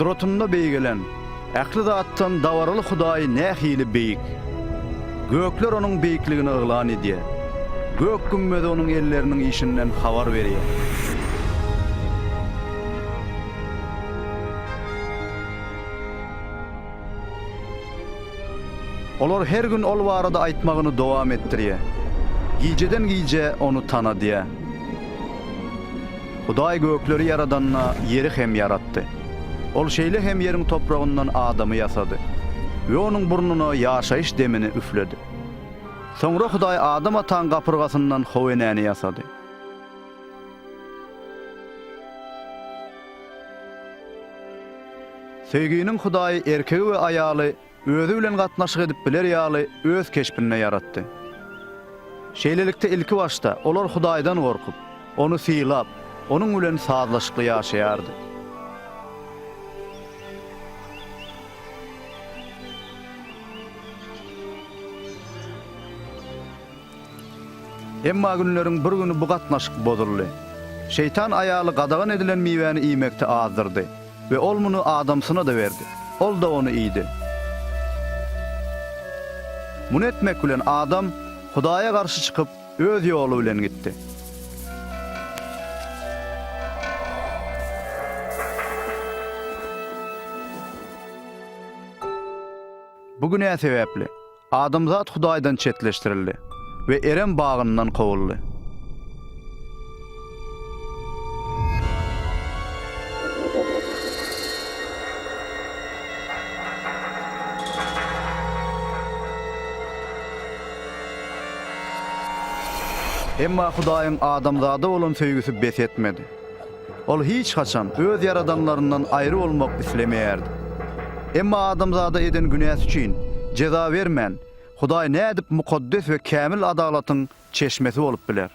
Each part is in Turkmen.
Gudratynda beýgelen, ähli zatdan dabaraly Hudaý nähili beýik! Gökler Onuň beýikligini yglan edýär, gök gümmezi Onuň elleriniň işinden habar berýär. Olar her gün Ol barada aýtmagyny dowam etdirýär, gijeden gijä Ony tanadýar. Hudaý gökleri ýaradanda ýeri hem ýaratdy. Ol şeýle hem ýeriň topragyndan adamy ýasady we onuň burnuna ýaşaýyş demini üfledi. Soňra Hudaý Adam ataň gapyrgasyndan How enäni ýasady. Söýginiň Hudaýy erkegi we aýaly Özi bilen gatnaşyk edip biler ýaly öz keşbinde ýaratdy. Şeýlelikde ilki başda olar Hudaýdan gorkup, Ony sylap, Onuň bilen sazlaşykly ýaşaýardy. Emma günleriň bir güni bu gatnaşyk bozuldy. Şeýtan aýaly gadagan edilen miwäni iýmekde azdyrdy we ol muny adamsyna-da berdi. Ol-da ony iýdi. Muny etmek bilen adam Hudaýa garşy çykyp, öz ýoly bilen gitdi. Bu günä sebäpli, adamzat Hudaýdan çetleşdirildi we Erem bagyndan kowuldy. Emma Hudaýyň adamzada bolan söýgüsi bes etmedi. Ol hiç haçan öz ýaradanlaryndan aýry bolmak islemeýärdi. Emma adamzada eden günäsi üçin jeza bermän, Hudaý nädip mukaddes we kämil adalatyň çeşmesi bolup biler?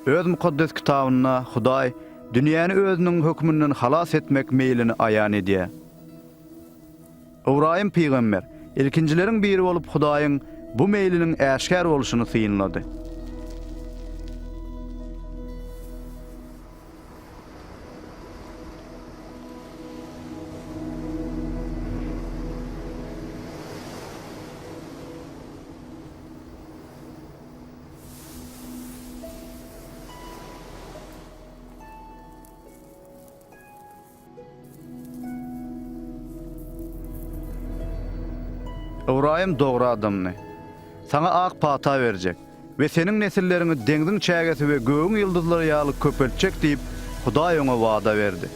Öz Mukaddes Kitabynda Hudaý dünýäni özüniň höküminden halas etmek meýlini aýan edýär. Ybraýym pygamber ilkinjileriň biri bolup Hudaýyň bu meýliniň äşgär bolşuny synlady. Ybraýym dogry adamdy. Saňa ak pata berjek we seniň nesilleriňi deňziň çägesi we gögüň ýyldyzlary ýaly köpeltjek diýip, Hudaý oňa wada berdi.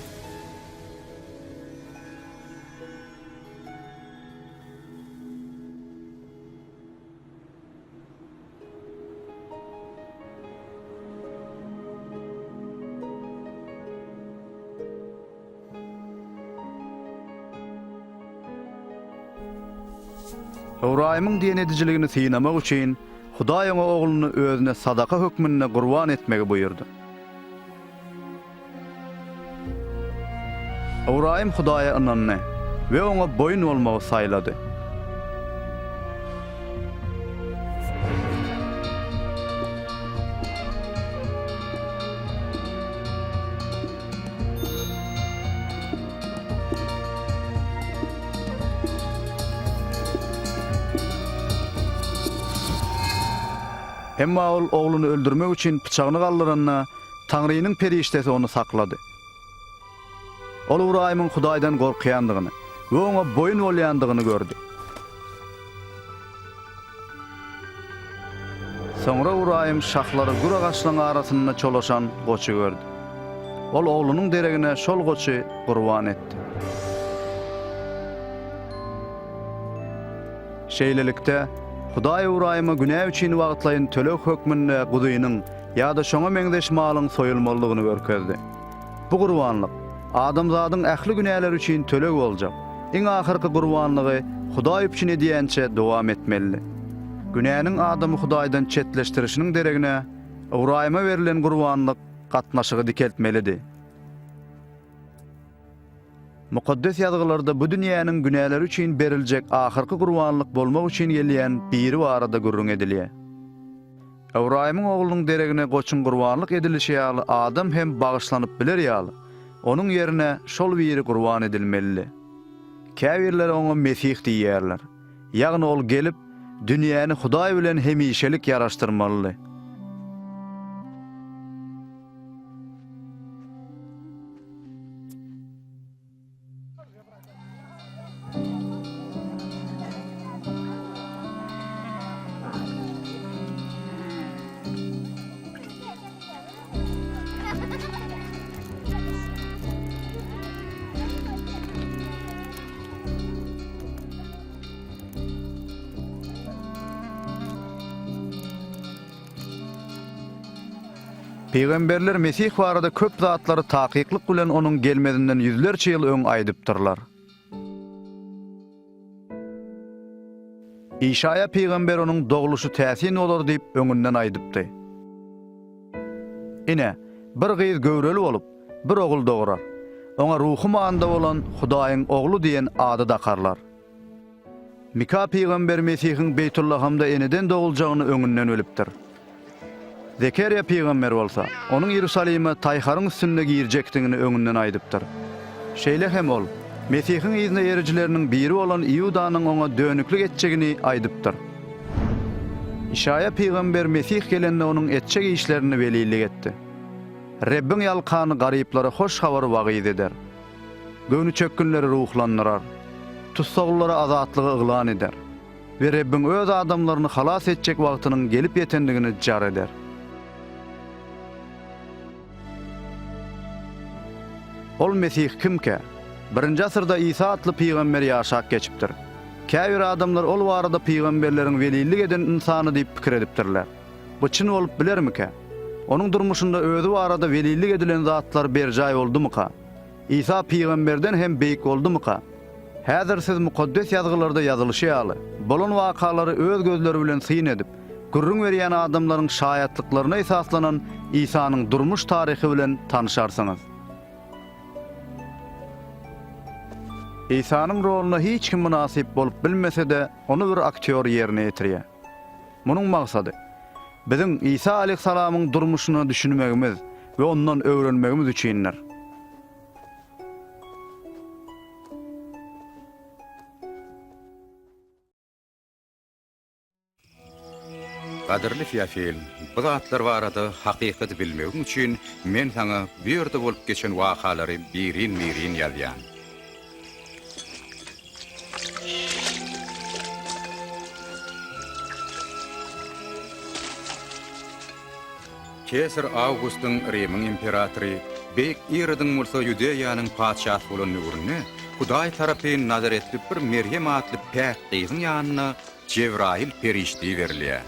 Ybraýymyň diýen edijiligini synamak üçin, Hudaý oňa ogluny özüne sadaka hökmünde gurban etmegi buýurdy. Ybraýym Hudaýa ynandy we oňa boýun bolmagy saýlady. Emma ol ogluny öldürmek üçin pyçagyny galdyranda, Taňrynyň perişdesi ony saklady. Ol Ybraýymyň Hudaýdan gorkýandygyny we oňa boýun bolýandygyny gördi. Soňra Ybraýym şahlary gür agaçlaryň arasynda çolaşan goçy gördi. Ol oglunyň deregine şol goçy gurban etdi. Şeýlelikde, Hudaý Ybraýyma günä üçin wagtlaýyn töleg hökmünde guzynyň ýa-da şoňa meňzeş malyň soýulmalydygyny görkezdi. Bu gurbanlyk, adamzadyň ähli günäleri üçin töleg boljak, iň ahyrky gurbanlygy Hudaý üpjün edýänçä dowam etmelidi. Günäniň adamy Hudaýdan çetleşdirişiniň deregine, Ybraýyma berlen gurbanlyk gatnaşygy dikeltmelidi. Mukaddes Ýazgylarda bu dünýäniň günäleri üçin beriljek ahyrky gurbanlyk bolmak üçin gelýän biri barada gürrüň edilýär. Ybraýymyň oglunyň deregine goçuň gurbanlyk edilişi ýaly adam hem bagyşlanyp biler ýaly, Onuň ýerine şol biri gurban edilmelidi. Käbirleri oňa Mesih diýýärler. Ýagny ol gelip, dünýäni Hudaý bilen hemişelik ýaraşdyrmalydy. Pygamberler Mesih barada köp zatlary takyklyk bilen onuň gelmezinden ýüzlerçe ýyl öň aýdypdyrlar. Işaýa pygamber onuň dogluşy täsin bolar diýip öňünden aýdypdy. Ine, bir gyz göwreli bolup, bir ogul dograr. Oňa ruhy manyda bolan Hudaýyň Ogly diýen ady dakarlar. Mika pygamber Mesihiň Beýtullahamda eneden doguljagyny öňünden bilipdir. Zekerýa pygamber bolsa, onuň Iýerusalime taýharyň üstünde girjekdigini öňünden aýdypdyr. Şeýle hem ol, Mesihiň yzyna erijileriniň biri bolan Iudanyň oňa dönüklik etjegini aýdypdyr. Işaýa pygamber Mesih gelende onuň etjek işlerini welilik etdi. Rebbiň ýalkany garyplara hoş habary wagyz eder. Göwnüçökgünleri ruhlandyrar. Tussaglylara azatlygy yglan eder. We Rebbiň Öz adamlaryny halas etjek wagtynyň gelip ýetendigini jar eder. Ol Mesih kimkä? Birinji asyrda Isa atly pygamber ýaşap geçipdir. Käbir adamlar ol barada pygamberleriň welillik eden ynsany diýip pikir edipdirler. Bu çyn bolup bilermikä? Onuň durmuşynda özi barada welillik edilen zatlar berjaý boldumyka? Isa pygamberden hem beýik boldumyka? Häzir siz Mukaddes Ýazgylarda ýazylyşy ýaly, bolan wakalary öz gözleri bilen syn edip, gürrüň berýän adamlaryň şaýatlyklaryna esaslanan Isanyň durmuş taryhy bilen tanyşarsyňyz. Isanyň roluna hiç kim mynasyp bolup bilmese-de, ony bir aktýor ýerine ýetirýär. Munuň maksady, biziň Isa aleýhissalamyň durmuşyna düşünmegimiz we ondan öwrenmegimiz üçindir. Gadyrly Feofil, bu zatlar barada hakykaty bilmegiň üçin men saňa bu ýerde bolup geçen wakalary birin-birin ýazýan. Kesar Awgustyň Rimiň imperatory, Beýik Irodyň bolsa Ýudeýanyň patyşasy bolan döwründe Hudaý tarapyn nazaretli bir Merýem atly päk gyzyň ýanyna Jebraýyl perişde iberilýär.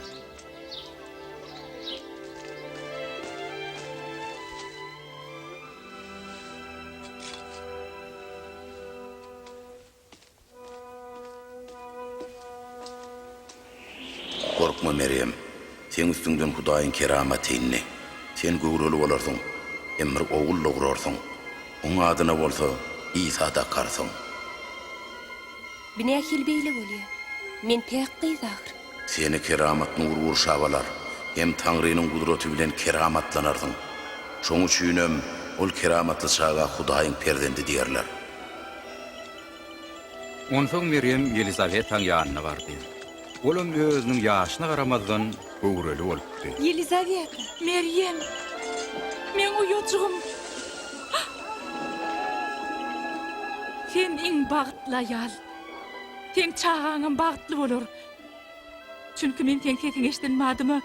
Gorkma, Merýem, seň üstüňden Hudaýyň keramaty indi. Sen göwreli bolarsyň hem bir ogul dograrsyň, oň adyna bolsa Isa dakarsyň. Bu nähili beýle bolýar? Men päk gyz ahyr. Seni keramat nury gurşap alar hem Taňrynyň gudraty bilen keramatlanarsyň. Şoň üçinem ol keramatly çaga Hudaýyň perzendi diýerler. Onsoň Merýem Ýelizawetaň ýanyna bardy. Olam özüniň ýaşyna garamazdan, göwreli bolupdy. Ýelizaweta! Merýem! Meň uýajygym! Sen iň bagtly aýal. Seň çagaňam bagtly bolar. Çünki men seň sesiňi eşiden badyma,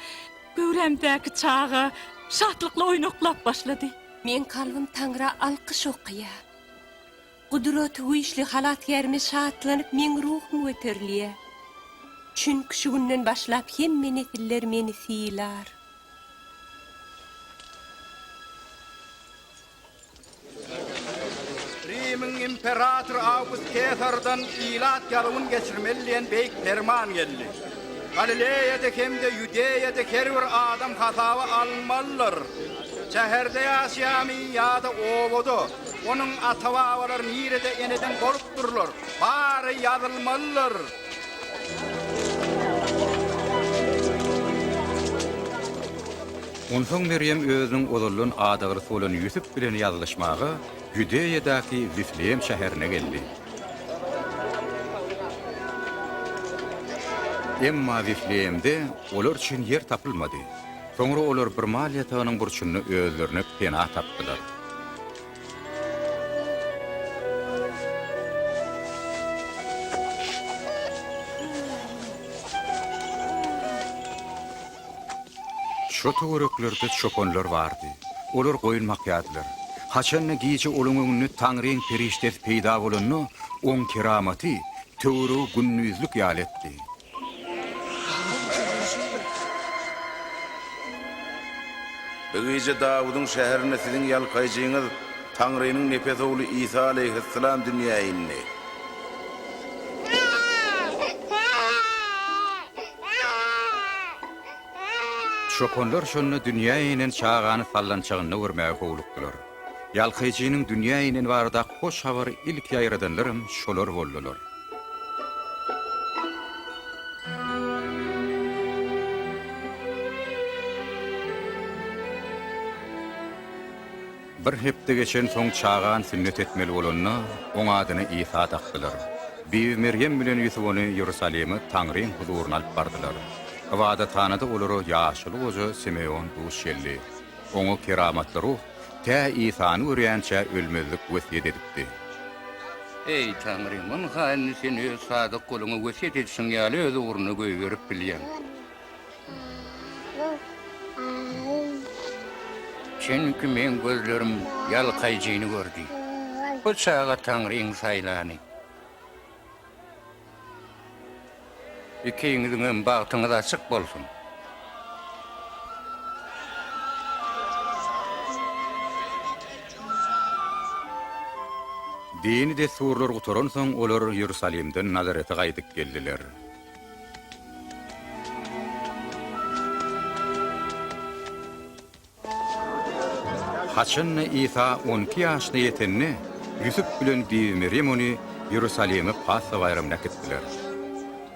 göwrämdäki çaga şatlykly oýnaklap başlady. Meň kalbym Taňra alkyş okaýar. Gudraty güýçli Halasgärime şatlanyp meň ruhum göterilýär. Çünki şu günden başlap hemme nesiller meni sylar. Rimiň imperatory Awgust Kesardan ilat ýazuwyn geçirmeli diýen beýik perman geldi. Galileýada hem-de Ýudeýada her bir adam hasaba alynmalydyr. Şäherde ýaşaýarmy ýa-da obada, onuň ata-babalary nirede eneden bolupdyrlar, bary ýazylmalydyr. Onsoň Merýem özüniň ozaldan adaglysy bolan Ýusup bilen ýazylyşmaga. Ýudeýadaky Wifleýem şäherine geldi. Emma Wifleýemde olar üçin ýer tapylmady. Soňra olar bir mal ýatagynyň burçunda özlerine pena tapdylar. Şo töwereklerde çopanlar bardy. Olar goýun bakýardylar. Haçan-da gije olaň öňünde Taňryň perişdesi peýda bolanda, oň keramaty töweregi gündizlik ýaly etdi. Bu gije Dawudyň şäherinde siziň Ýalkaýjyňyz, Taňrynyň nepes Ogly Isa alaýhyssalam dünýä indi. Çopanlar şonda dünýä inen çagany sallançagynda görmäge howlukdylar. Ýalkaýjynyň dünýä ineni baradaky hoş habary ilki ýaýradanlaram şolar boldular. Bir hepde geçensoň çagany sünnet etmeli bolanda, oň adyny Isa dakdylar. Bibi Merýem bilen Ýusup ony Iýerusalime Taňryň huzuryna alyp bardylar. Ybadathanada olara ýaşuly goja Simeon duş geldi. Oňa keramatly ruh tä Isany görýänçä ölmezlik wesýet edipdi. Eý, Taňrym, ynha indi Sen Öz sadyk guluňa wesýet edişiň ýaly öz ugruna goýberip bilýäň. Çünki meň gözlerim Ýalkaýjyny gördi. Bu çaga Taňryň saýlany. Ikiňiziňem bagtyňyz açyk bolsun. Dini dessurlar gutaransoň, olar Iýerusalimden Nazarete gaýdyp geldiler. Haçan-da Isa 12 ýaşyna ýetende, Ýusup bilen Bibi Merýem ony Iýerusalime Pasha baýramyna äkitdiler.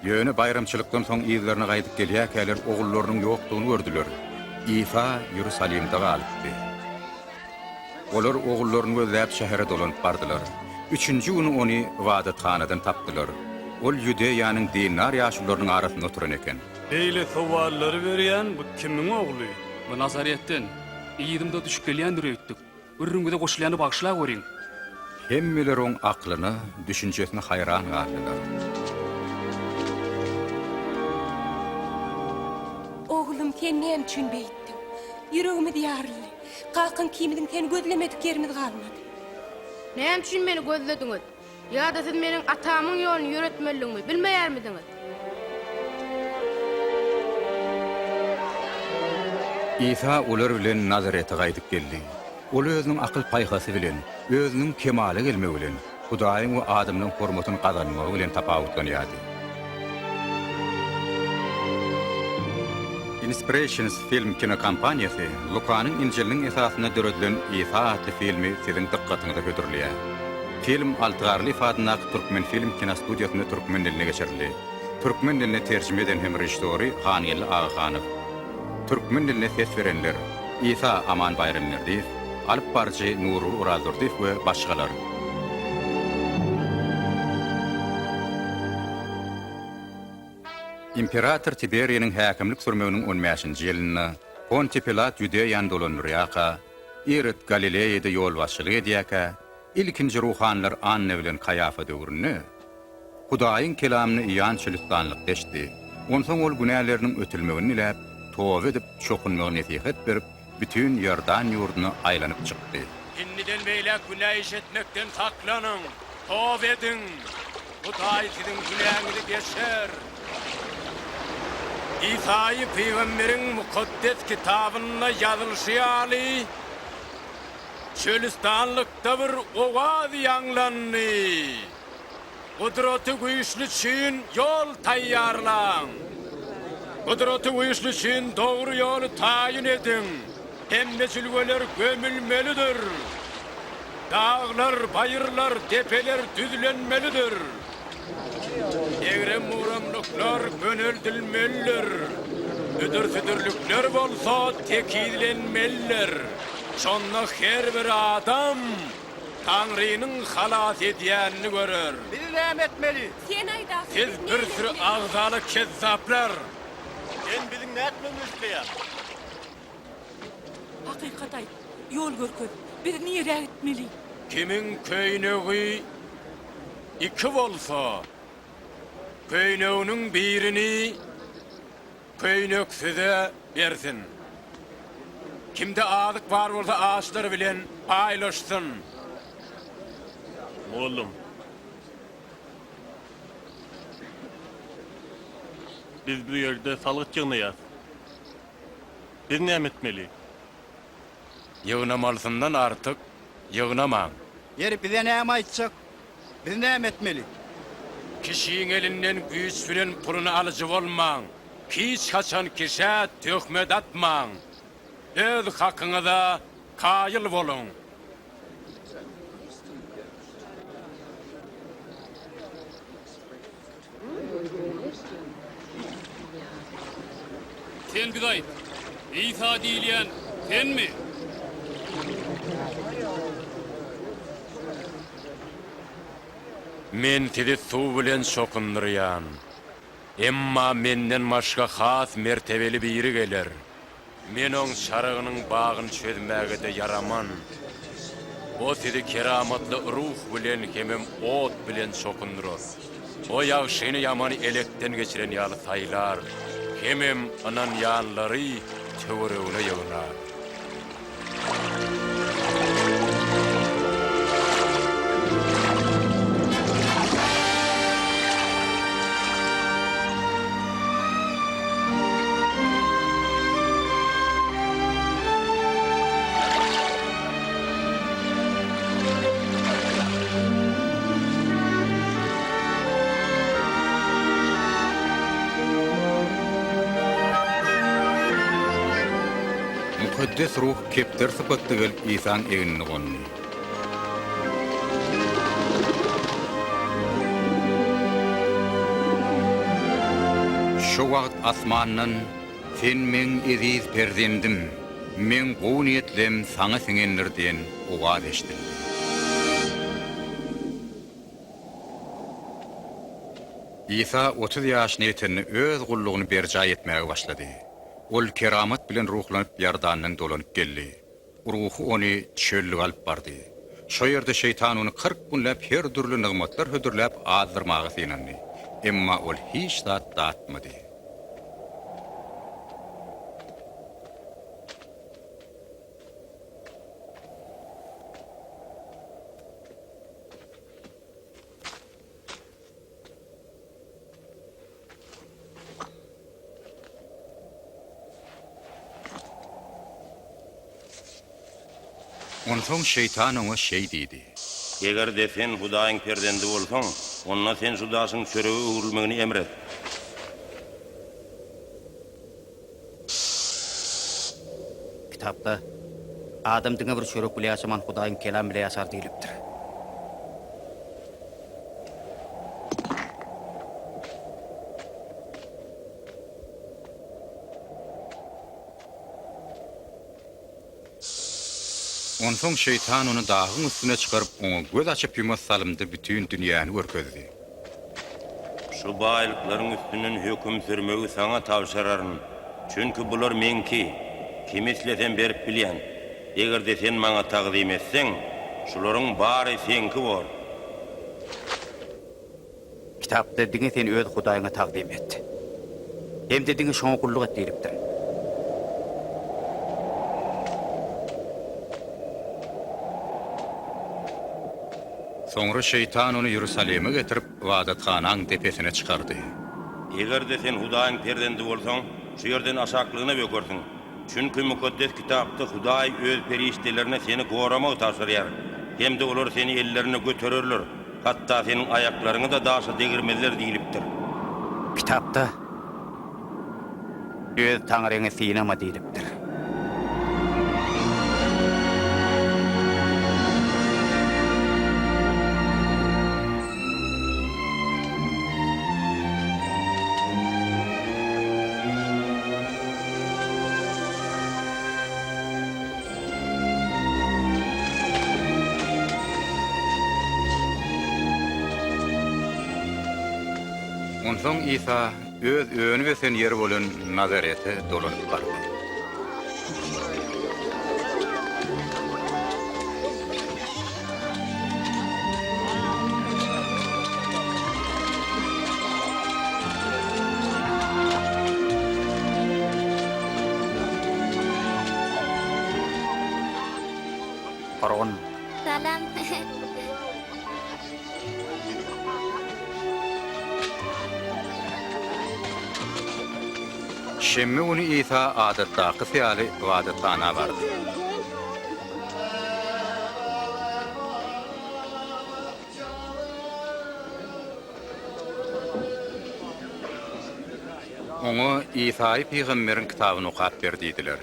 Ýöne baýramçylykdan soň yzlaryna gaýdyp gelýärkäler ogullarynyň ýokdugyny gördüler. Isa Iýerusalimde galypdy. Olar ogullaryny gözläp şähere dolanyp bardylar. Üçünji güni ony ybadathanadan tapdylar. Ol Ýudeýanyň dindar ýaşulularynyň arasynda oturan eken. Beýle sowallary berýän bu kimiň ogly? Bu Nazaretden, yzymda düşüp gelýändir öýtdük. Gürrüňize goşulýany bagyşlaweriň. Hemmeler oň aklyna, düşünjesine haýran galdylar. Oglum, sen näme üçin beýtdiň? Ýüregimiz ýaryldy. Kakaň ikimiziň seni gözlemedik ýerimiz galmady. Näme üçin meni gözlediňiz? Ýa-da siz meniň atamyň ýoluny ýöretmelidigimi bilmeýärmidiňiz? Isa olar bilen Nazarete gaýdyp geldi. Ol özüniň akyl-paýhasy bilen, özüniň kemala gelmegi bilen, Hudaýyň we adamlaryň hormatyny gazanmagy bilen tapawutlanýardy. Inspirations Film kinokompaniýasy Lukanyň Injiliniň esasynda döredilen Isa atly filmi siziň dykgatyňyza hödürleýär. Film Alty Garlyýew adyndaky Türkmenfilm kinostudiýasynda türkmen diline geçirildi. Türkmen diline terjime eden hem režissýory Hangeldi Agahanow. Türkmen diline ses berenler, Isa Aman Baýramberdiýew, alyp baryjy Nurgül Orazdurdyýew we başgalar. Imperator Tiberiniň häkimlik sürmeginiň on bäşinji ýylynda Pontiý Pilat Ýudeýany dolandyrýarka, Irod Galileýada ýolbaşçylyk edýärkä, ilkinji ruhanylar Anna bilen Kaýafa döwründe Hudaýyň kelamyny Iýan çölüstanlykda eşitdi. Onsoň ol günäleriniň ötülmegini diläp, toba edip, çokunmagy nesihat berip, bütin Iordan ýurduna aýlanyp çykdy. Indiden beýläk günä iş etmekden saklanyň, toba ediň, Hudaý siziň günäňizi geçer. Isaýy pygamberiň Mukaddes Kitabynda ýazylyşy ýaly, çölüstanlykda bir owaz ýaňlandy, Gudraty güýçli üçin ýol taýýarlaň! Gudraty güýçli üçin dogry ýoly taýyn ediň! Hemme jülgeler gömülmelidir! Daglar, baýyrlar, depeler düzlenmelidir! Egrem-bugramlyklar göneldilmelidir, büdür-südürlikler bolsa tekizlenmelidir. Şonda her bir adam. Taňrynyň halas edýänini görer. Biz näme etmeli? Sen aýt ahyry, Siz biz bir näme süri etmeli? agzala kezzaplar! Sen biziň nätmegimizi isleýäň? Hakykat aýt, ýol görkez, biz nirä gitmeli? Kimiň köýnegi iki bolsa, köýneginiň birini köýneksize bersin. Kimde azyk bar bolsa açlar bilen paýlaşsyn. Mugallym, biz bu ýerde salgyt ýygnaýas. Biz näme etmeli? Ýygnamalysyndan artyk ýygnamaň. Ýeri, bize näme aýtjak? Biz näme etmeli? Kişiň elinden güýç bilen puluny alyjy bolmaň. Hiç haçan kişä töhmet atmaň. Öz hakyňyza kaýyl boluň. Sen bize aýt, Isa diýilýän senmi? Men sizi suw bilen çokundyrýan. Emma menden başga has mertebeli biri geler. Men oň çarygynyň bagyny çözmäge-de ýaraman. O sizi keramatly Ruh bilen hemem ot bilen çokundyrar. O ýagşyny ýamany elekden geçiren ýaly saýlar, hemem ynanýanlary töweregine ýygnar. Mukaddes Ruh kepderi sypatda gelip Isaň egnine gondy. Şo wagt asmandan, Sen Meň eziz perzendim, Meň gowy niýetlem Saňa siňendir diýen owaz eşidildi. Isa 30 ýaşyna ýetende Öz gullugyny berjaý etmäge başlady. Ol keramat bilen ruhlanyp Iordandan dolanyp geldi. Ruhy ony çöllüge alyp bardy. Şo ýerde şeýtan ony 40 günläp her dürli nygmatlar hödürläp azdyrmaga synandy. Emma ol hiç zat datmady. Onsoň şeýtan oňa şeý diýdi. Eger-de sen Hudaýyň perzendi bolsaň, onda sen şu daşyň çörege öwrülmegini emr et. Kitapda, Adam diňe bir çörek bile ýaşaman, Hudaýyň kelamy bile ýaşar diýlipdir. Onsoň şeýtan ony dagyň üstüne çykaryp, oňa göz açyp-ýumas salymda bütin dünýäni görkezdi. Şu baýlyklaryň üstünden höküm sürmegi saňa tabşyraryn, çünki bular meňki, kime islesem berip bilýän. Eger-de sen maňa tagzym etseň, şularyň bary seňki bor. Kitapda diňe sen öz Hudaýyňa tagzym et. Hem-de diňe şoňa gulluk et diýlipdir. Soňra şeýtan ony Ýerusalime getirip, ybadathanaň depesine çykardy. Eger-de sen Hudaýyň perzendi bolsaň, şu ýerden aşaklygyna bökersiň. Çünki Mukaddes Kitapda Hudaý Öz perişdelerine seni goramagy tabşyrýar hem-de olar seni ellerinde götererler, hatda seniň aýaklaryňy-da daşa degirmezler diýlipdir. Kitapda, Öz Taňryňy synama diýlipdir. Onsoň Isa Öz önüp-ösen ýeri bolan Nazarete dolanyp bardy. Gurgun. Salam. Şenbe güni Isa adatdakysy ýaly ybadathana bardy. Oňa Isaýy pygamberiň kitabyny okap ber diýdiler.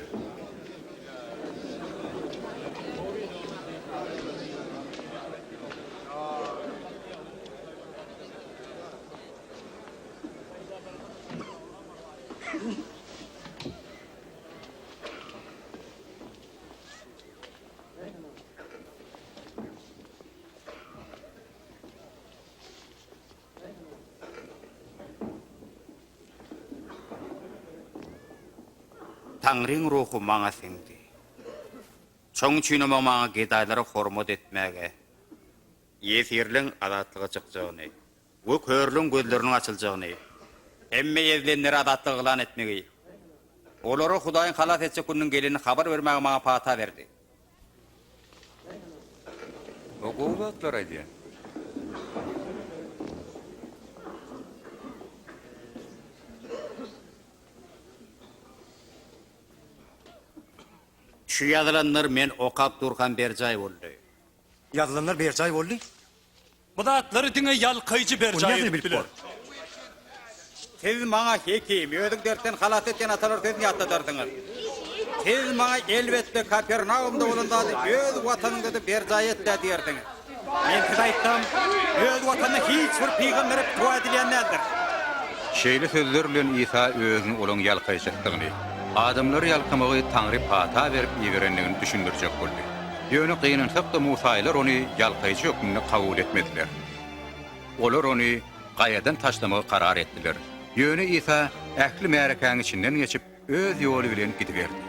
Taňryň ruhy maňa siňdi. Şoň üçinem o maňa gedaýlara hormat etmäge, ýesirleň azatlyga çykjagyny we körleň gözleriniň açyljagyny, hemme ezilenlere azatlygy yglan etmegi, olara Hudaýyň halas etjek gününiň gelenini habar bermäge maňa pata berdi. O gowy zatlar aýdýar. Şu ýazylanlar men okap durkam berjaý boldy. Ýazylanlar berjaý boldy? Bu zatlary diňe ýalkaýjy berjaý edip biler. Siz maňa hekim, özüň dertden halas etýän atalar sözüni ýatladarsyňyz. Siz maňa elbetde Kapernaumda bolan zady öz watanyňda-da berjaý et-dä diýersiňiz. Men size aýtsam, öz watanynda hiç bir pygambere pitwa edilýän däldir. Şeýle sözler bilen Isa özüni olaň ýalkaýjakdygyny, adamlary ýalkamagy Taňry pata berip iberendigini düşündirjek boldy. Ýöne gynansak-da musaýylar ony ýalkaýjy hökmünde kabul etmediler. Olar ony gaýadan taşlamagy karar etdiler. Ýöne Isa ähli märekäň içinden geçip, öz ýoly bilen gidiberdi.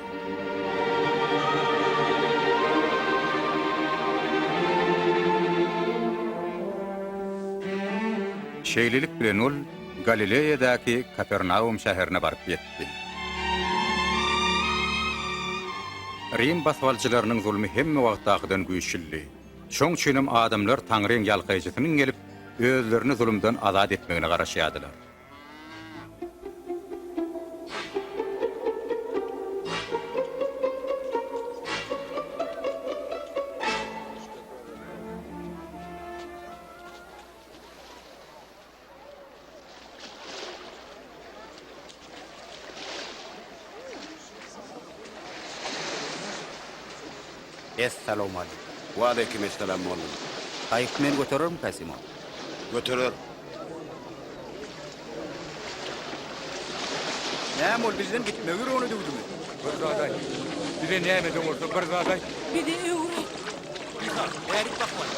Şeýlelik bilen ol Galileýadaky Kapernaum şäherine baryp ýetdi. Rim basybalyjylarynyň zulmy hemme wagtdakydan güýçlüdi. Şoň üçinem adamlar Taňryň ýalkaýjysynyň gelip, özlerini zulumdan azat etmegine garaşýardylar. Essalawmaleýkim. Waleýkim essalam mollum. Gaýyk meni göterermikä Simon? Göterer. Näme ol bizden gitmegi ýüregine düwdümi? Bir zat aýt. Bize näme-de bolsa bir zat aýt. Bize öwret. Isa, bärik bakmaly.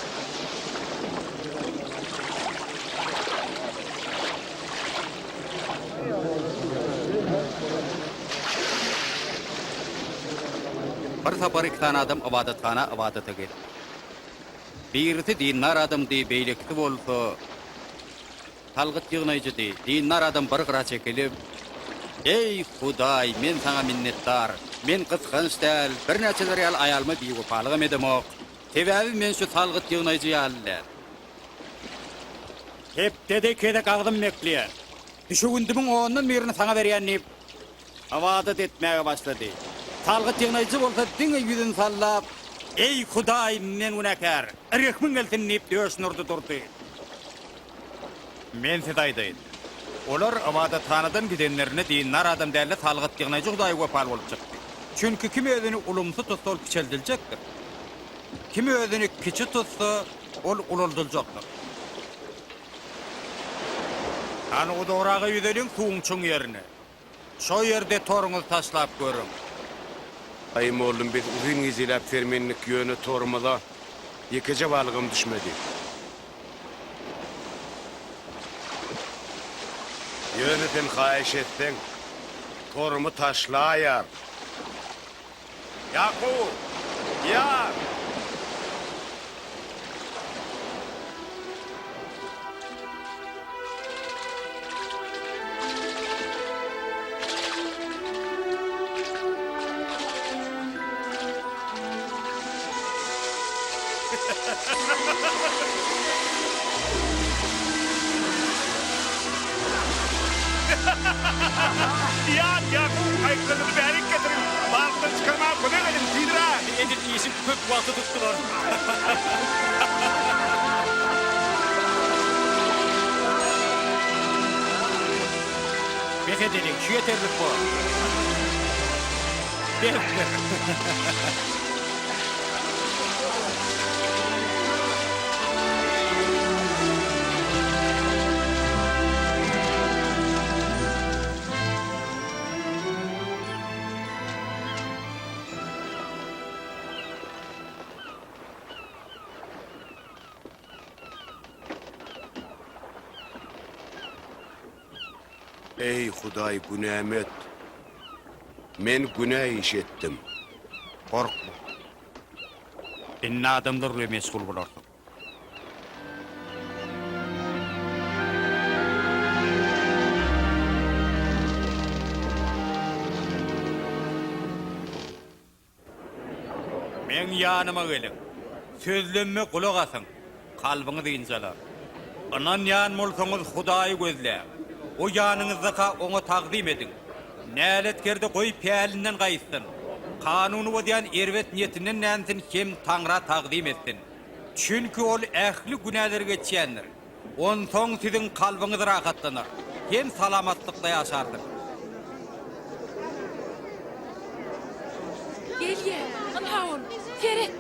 Bir sapar iki sany adam ybadathana ybadata geldi. Birisi dindar adamdy, beýlekisi bolsa salgyt ýygnaýjydy. Dindar adam bir gyra çekilip, Eý, Hudaý, men Saňa minnetdar. Men gysganç däl, birnäçeler ýaly aýalyma biwepalygam edemok. Sebäbi men şu salgyt ýygnaýjy ýaly däl. Hepdede iki gezek agzym bekleýän. Düşewündimiň ondan birini saňa berýän diýip, ybadat etmäge başlady. Salgyt ýygnaýjy bolsa diňe ýüzüni sallap, Eý, Hudaý, men günäkär, rehmiň gelsin diýip döşüni urdy durdy. Men size aýdaýyn, olar ybadathanadan gidenlerinde dindar adam däl-de, salgyt ýygnaýjy Hudaýa wepaly bolup çykdy. Çünki kim özüni ulumsy tutsa, ol kiçeldiljekdir. Kim özüni kiçi tutsa, ol ulaldyljakdyr. Hany uzagraga ýüzeliň suwuň çuň ýerine. Şo ýerde toruňyzy taşlap görüň. Aý mollum biz uzyn gijeläp sermendik ýöne torumyza ýekeje balygam düşmedi. Ýöne sen haýyş etseň, torumy taşlaýaryn. Ýakup! Ýan! Ýat, Ýakup, gaýyklaryňyzy bärik getiriň! Balykdan çykarmaga kömek ediň, tizräk! Edil işiň köp wagty tutdular. Bes edeliň, şu ýeterlik bor. Berkdir. Eý, Hudaý, günämi öt. Men günä iş etdim. Gorkma. Indi adamlar bilen meşgul bolarsyň. Meň ýanyma geliň. Sözlemme gulak asyň, kalbyňyz ynjalar. Ynanýan bolsaňyz Hudaýy gözläň. O ýanyňyzdaka Oňa tagzym ediň. Näletkerde goý pälinden gaýtsyn. Kanuny bozýan erbet niýetinden dänsin hem Taňra tagzym etsin. Çünki Ol ähli günäleri geçýändir. Onsoň siziň kalbyňyz rahatlanar hem salamatlykda ýaşarsyňyz. Gelýär, ynha ol, seret!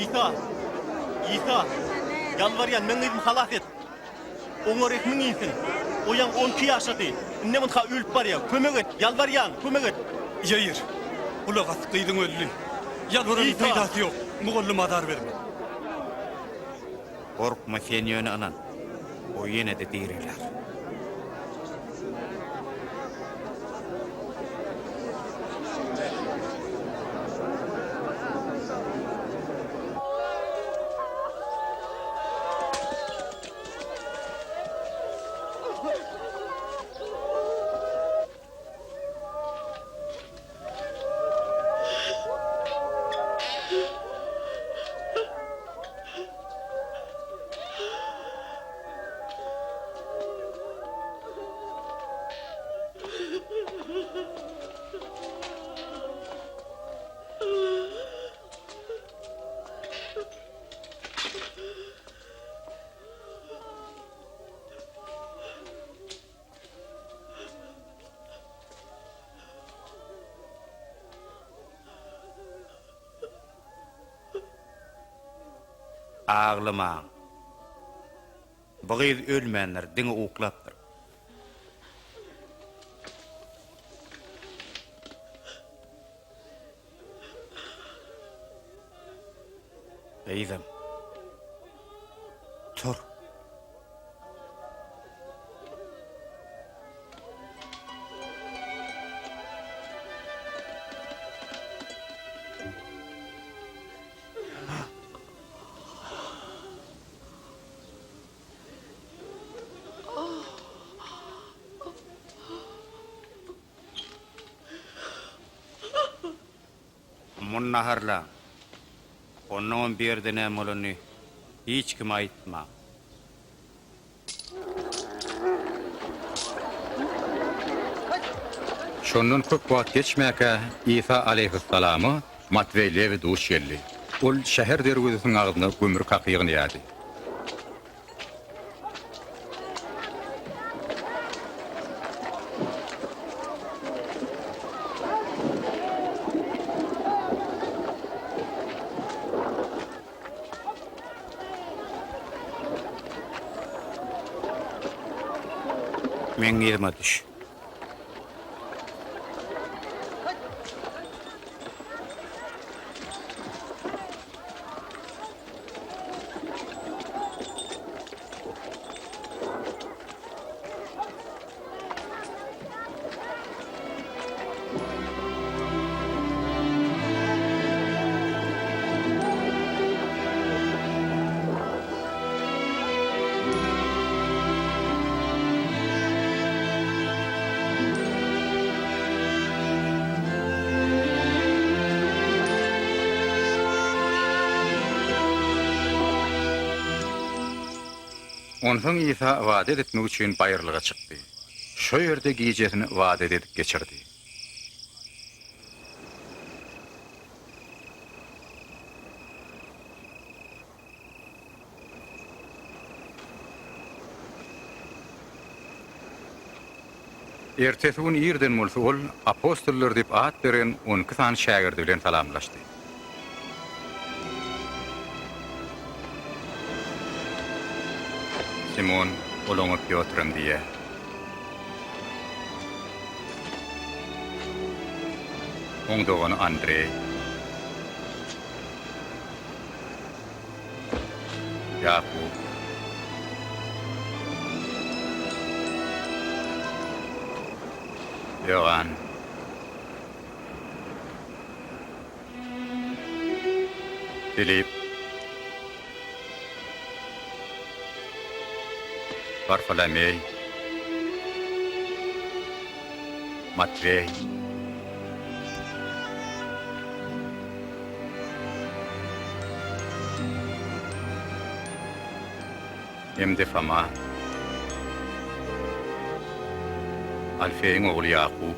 Isa! Isa! Ýalbarýan, meň gyzymy halas et! Oňa rehmiň insin! O ýaňy 12 ýaşady, indem ynha ölüp barýar. Kömek et, ýalbarýan, kömek et! Ýaýyr, gulak as, gyzyň öldi. Ýalbaranyň peýdasy ýok, mugallyma azar berme. Gorkma, sen ýöne ynan. O ýene-de direler. Aglamaň. Bu gyz ölmändir, diňe uklapdyr. Gyzym. Tur. Muny naharlaň. Onnoňam bu ýerde näme bolanyny hiç kime aýtmaň. Şondan köp wagt geçmäkä Isa alaýhyssalama Matweý Lewi duş geldi. Ol şäher derwezesiniň agzynda gümrük haky ýygnaýardy. Meň yzyma düş. Onsoň Isa ybadat etmek üçin baýyrlyga çykdy. Şo ýerde gijesini ybadat edip geçirdi. Ertesi gün irden bolsa ol apostollar diýip at beren 12 sany şägirdi bilen salamlaşdy. Simon, ol oňa Pýotrem diýýär. Oň dogany Andreý. Ýakup. Ýogan. Filip. Barfolomeý. Matweý. Hem-de Foma. Alfeýiň ogly Ýakup.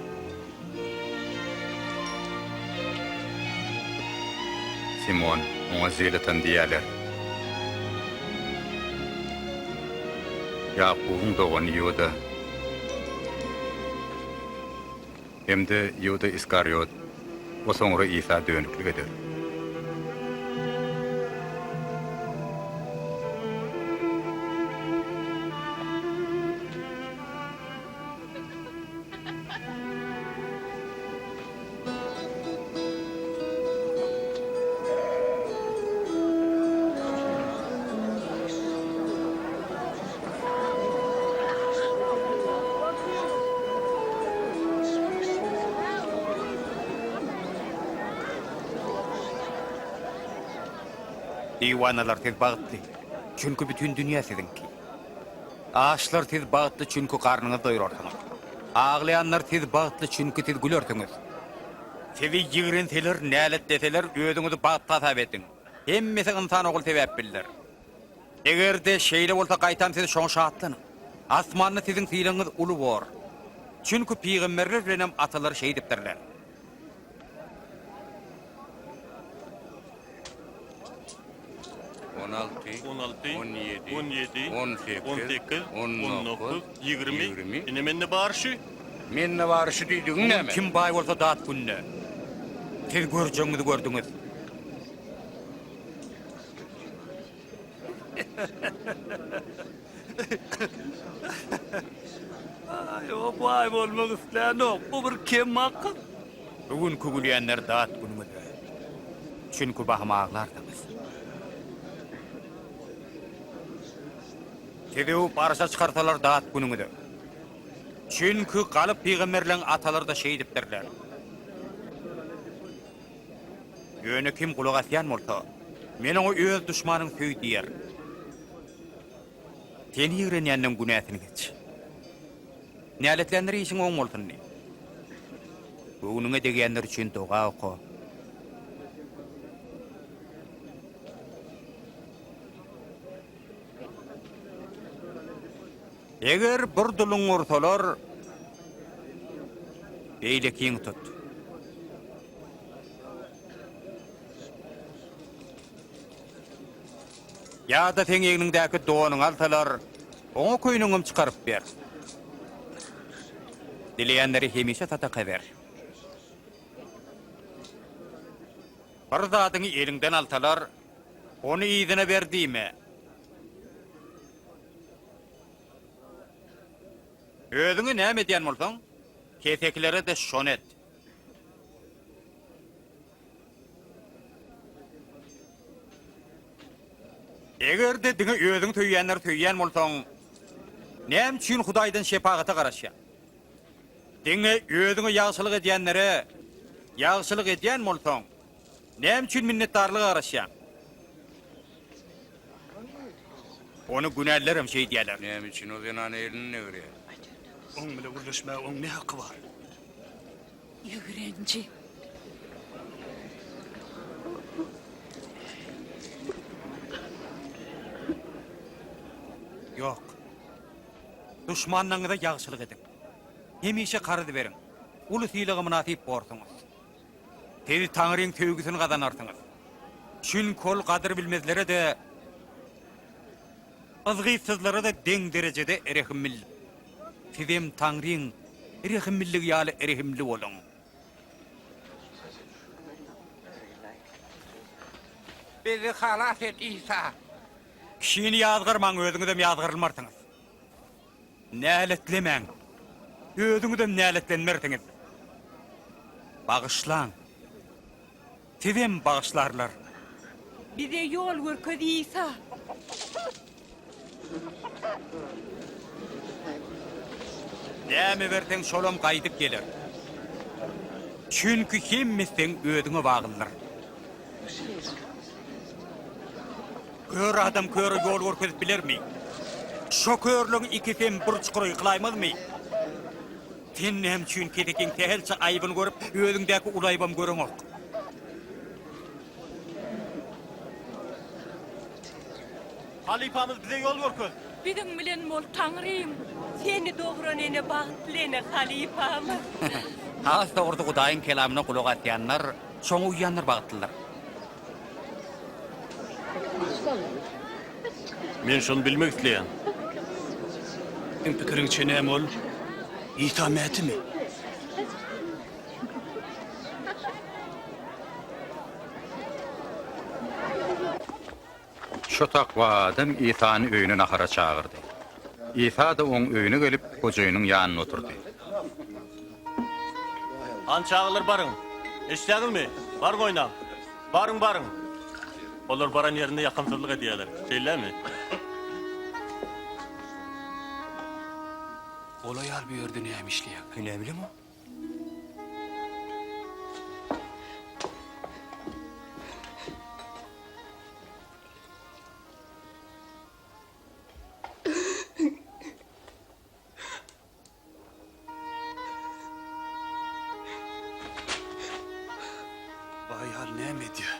Simon, oňa Zelatan diýýärler. Ýakubyň dogany Iuda. Hem-de Iuda Iskariot, o soňra Isa dönüklik eder. Diwanalar siz bagtly, çünki bütin dünýä siziňki. Açlar siz bagtly çünki garnyňyzy doýrarsyňyz. Aglaýanlar siz bagtly çünki siz gülersiňiz. Sizi ýigrenseler, näletleseler özüňizi bagtly hasap ediň. Hemmesi ynsan ogly sebäplidir. Eger-de şeýle bolsa gaýtam siz şoňa şatlanyň. Asmanda siziň sylagyňyz uly bor. Çünki pygamberler bilenem atalary şeýdipdirler. 16, 16, 17, 17, 18, 18, 19, 19, 20, 20. Ine mende bar şu. Mende bar şu diýdigiň näme? Kim baý bolsa dat günde. Siz görjegiňizi gördüňiz. Aý, o baý bolmak islänok. Bu bir kemakyl. Bu günki gülýänler dat günüňizde. Çünki bahym aglarsyňyz. Sizi öwüp arşa çykarsalar dat günüňize. Çünki galyp pygamberleň atalary-da şeýdipdirler. Ýöne kim gulak asýan bolsa, Men oňa öz duşmanyňy söý diýerin. Seni ýigrenýänden günäsini geç. Näletlänlere işiň oň bolsun diý. Göwnüňe degýänler üçin doga oka. Eger bir duluňy ursalar, beýlekiňi tut. Ýa-da seň egniňdäki donuňy alsalar, oňa köýnegiňem çykaryp ber. Dileýänlere hemişe sadaka ber. Bir zadyňy eliňden alsalar, ony yzyna ber diýme. Özüňe näme edýän bolsaň, kesekilere-de şony et. Eger-de diňe özüňi söýýänleri söýýän bolsaň, näme üçin Hudaýdan şepagata garaşýaň? Diňe özüňe ýagşylyk edýänlere ýagşylyk edýän bolsaň, näme üçin minnetdarlyga garaşýaň? Ony günälilerem şeýdýärler. Näme üçin o zenana elini degirýär? Oň bile gürleşmäge oň ne haky bar? Ýigrenji. Ýok. Duşmanlaryňyza ýagşylyk ediň. Hemişe karz beriň. Uly sylaga mynasyp borsuňyz. Siz Taňryň söýgüsini gazanarsyňyz. Çünki ol gadyr bilmezlere-de, yzgytsyzlara-da deň derejede rehimlidir. Sizem Taňryň rehimliligi ýaly rehimli boluň. Bizi halas et, Isa! Kişini ýazgarmaň, özüňizem ýazgarylmarsyňyz. Näletlemäň, özüňizem näletlenmersiňiz. Bagyşlaň, sizem bagyşlarlar. Bize ýol görkez, Isa! Näme berseň, şolam gaýdyp geler. Çünki hemmesi seň özüňe baglydyr. Kör adam köre ýol görkezip bilermi? Şo körleň ikisem bir çukura ýykylaýmazmy? Sen näme üçin kesekiň sähelçe aýybyny görüp, özüňdäki uly aýybam göreňok? Halypamyz bize ýol görkez. Biziň bilen bol, Taňrym! Seni dogran ene bagtly ene, halypamyz! Has dogrusy Hudaýyň kelamyna gulak asýanlar, şoňa uýýanlar bagtlydyr. Men şony bilmek isleýän. Seň pikiriňçe näme ol? Isa Mätimi? Şo takwa adam Isany öýüne nahara çagyrdy. Isa-da oň öýüne gelip, hojaýynyň ýanynda oturdy. Hany çagalar baryň. Eşidýäňizmi? Baryň oýnaň. Baryň, baryň. Olar baran ýerinde ýakymsyzlyk edýärler. Şeýlemi? Ol aýal bu ýerde näme işleýär? Näbilemok. Bu aýal näme edýär?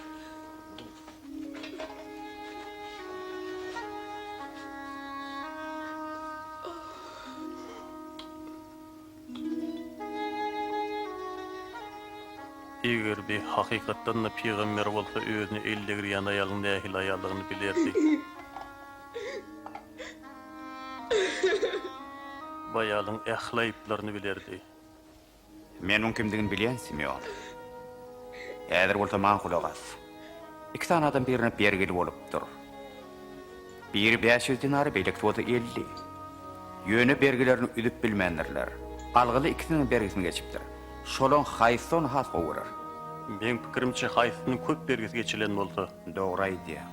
Eger bi hakykatdan-da pygamber bolsa, özüne el degirýän aýalyň nähili aýaldygyny bilerdi. Bu aýalyň ähli aýyplaryny bilerdi. Men muň kimdigini bilýän, Simeon. Häzir bolsa maňa gulak as. Iki sany adam birine bergili bolupdyr. Biri 500 dinary, beýlekisi bolsa 50. Ýöne bergilerini üzüp bilmändirler. Algyly ikisiniň bergisini geçipdir. Şolaň haýsysy ony has gowy görer? Meň pikirimçe, haýsysynyň köp bergisi geçilen bolsa. Dogry aýdýaň.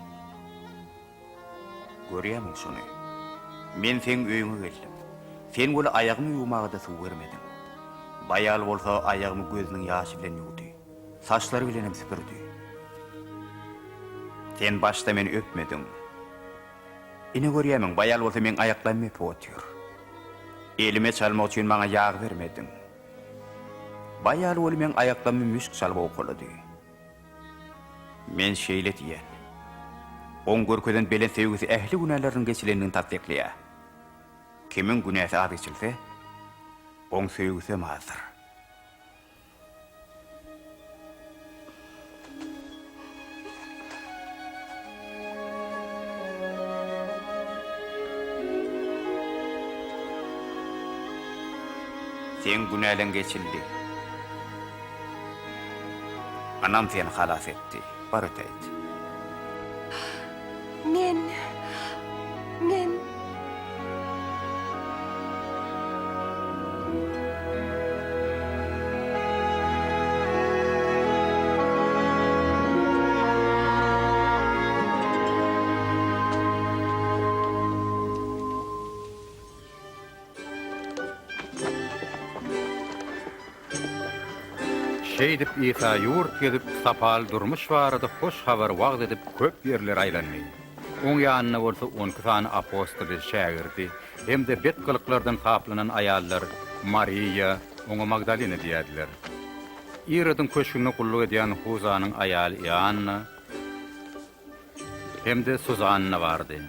Görýärmiň şuny? Men seň öýüňe geldim. Sen weli aýagymy ýuwmaga-da suw bermediň. Baýal bolsa aýagymy gözüniň ýaşy bilen ýuwdy. Saçlary bilenem süpürdi. Sen başda meni öpmediň. Ine görýärmiň, baýal bolsa meň aýaklarymy öpüp otyr. Elime çalmak üçin maňa ýag bermediň. Baýal weli meň aýaklarymy müşk çalyp owkalady. Men şeýle diýen. Oň görkezen belent söýgüsi ähli günäleriniň geçilendigini tassyklaýar. Kimiň günäsi az geçilse, oň söýgüsem azdyr. Seň günäleň geçildi. Ynam seni halas etdi. Bar ötäýt. Men, men. Şeýdip, Isa ýurt gezip, sapaly durmuş barada hoş habary wagyz edip, köp ýerlere aýlandy. Oň ýanynda bolsa on iki sany apostoly, şägirdi, hem-de bet gylyklardan saplanan aýallar, Mariýa, oňa Magdalena diýýärdiler. Irodyň köşgünde gulluk edýän Huzanyň aýaly Ianna, Hem-de Suzanna bardy.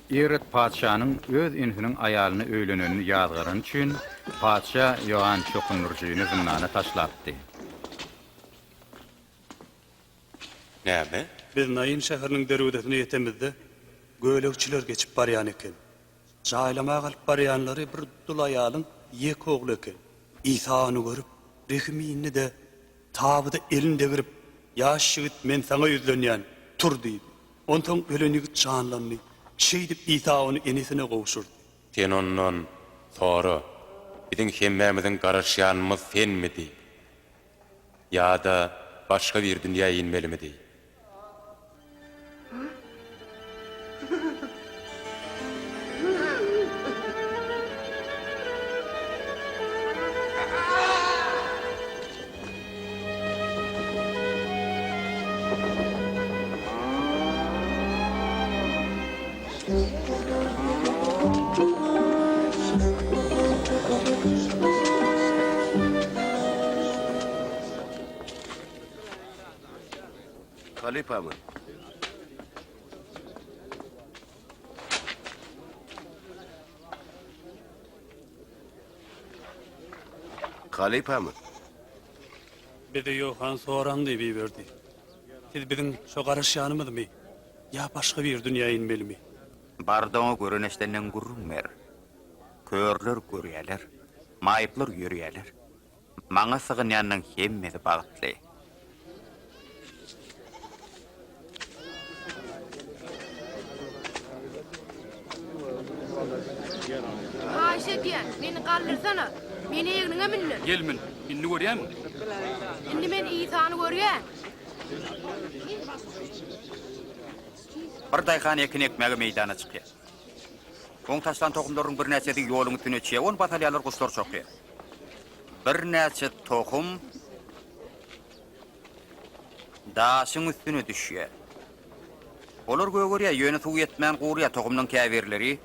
Irod patyşanyň öz inisiniň aýalyna öýlenenini ýazgarany üçin, patyşa Ioann Çokundyryjyny zyndana taşlapdy. Näme? Biz Nain şäheriniň derwezesine ýetemizde, gölegçiler geçip barýan eken. Jaýlamaga alyp barýanlary bir dul aýalyň ýeke ogly eken. Isa ony görüp, rehimi indi-de, tabyda elini degrip, Ýaş ýigit, men saňa ýüzlenýän, tur! diýdi. Onsoň ölen ýigit janlandy. Şeýdip, Isa ony enesine gowşurdy. Sen ondan sora, Biziň hemmämiziň garaşýanymyz senmidi? Ýa-da başga biri dünýä inmelimidi? Halypamy? Halypamy? Bizi Ýohan soraň diýip iberdi. Siz biziň şo garaşýanymyzmy ýa başga biri dünýä inmelimi? Bar-da oňa gören-eşidenden gürrüň ber. Körler görýärler, maýyplar ýörýärler. Maňa sygynýanlaryň hemmesi bagtly. Haýyş edýän, meni galdyrsana. Meni egniňe mündür. Gel mün. Indi görýämiň? Indi men Isany görýän. Bir daýhan ekin ekmäge meýdana çykýar. Oň taşlan tohumlarynyň birnäçesi ýoluň üstüne çýe, ony basalýarlar, guşlar çokýar. Birnäçe tohum daşyň üstüne düşýär. Olar gögerýär, ýöne suw ýetmän gurýar, tohumlaryň käbirleri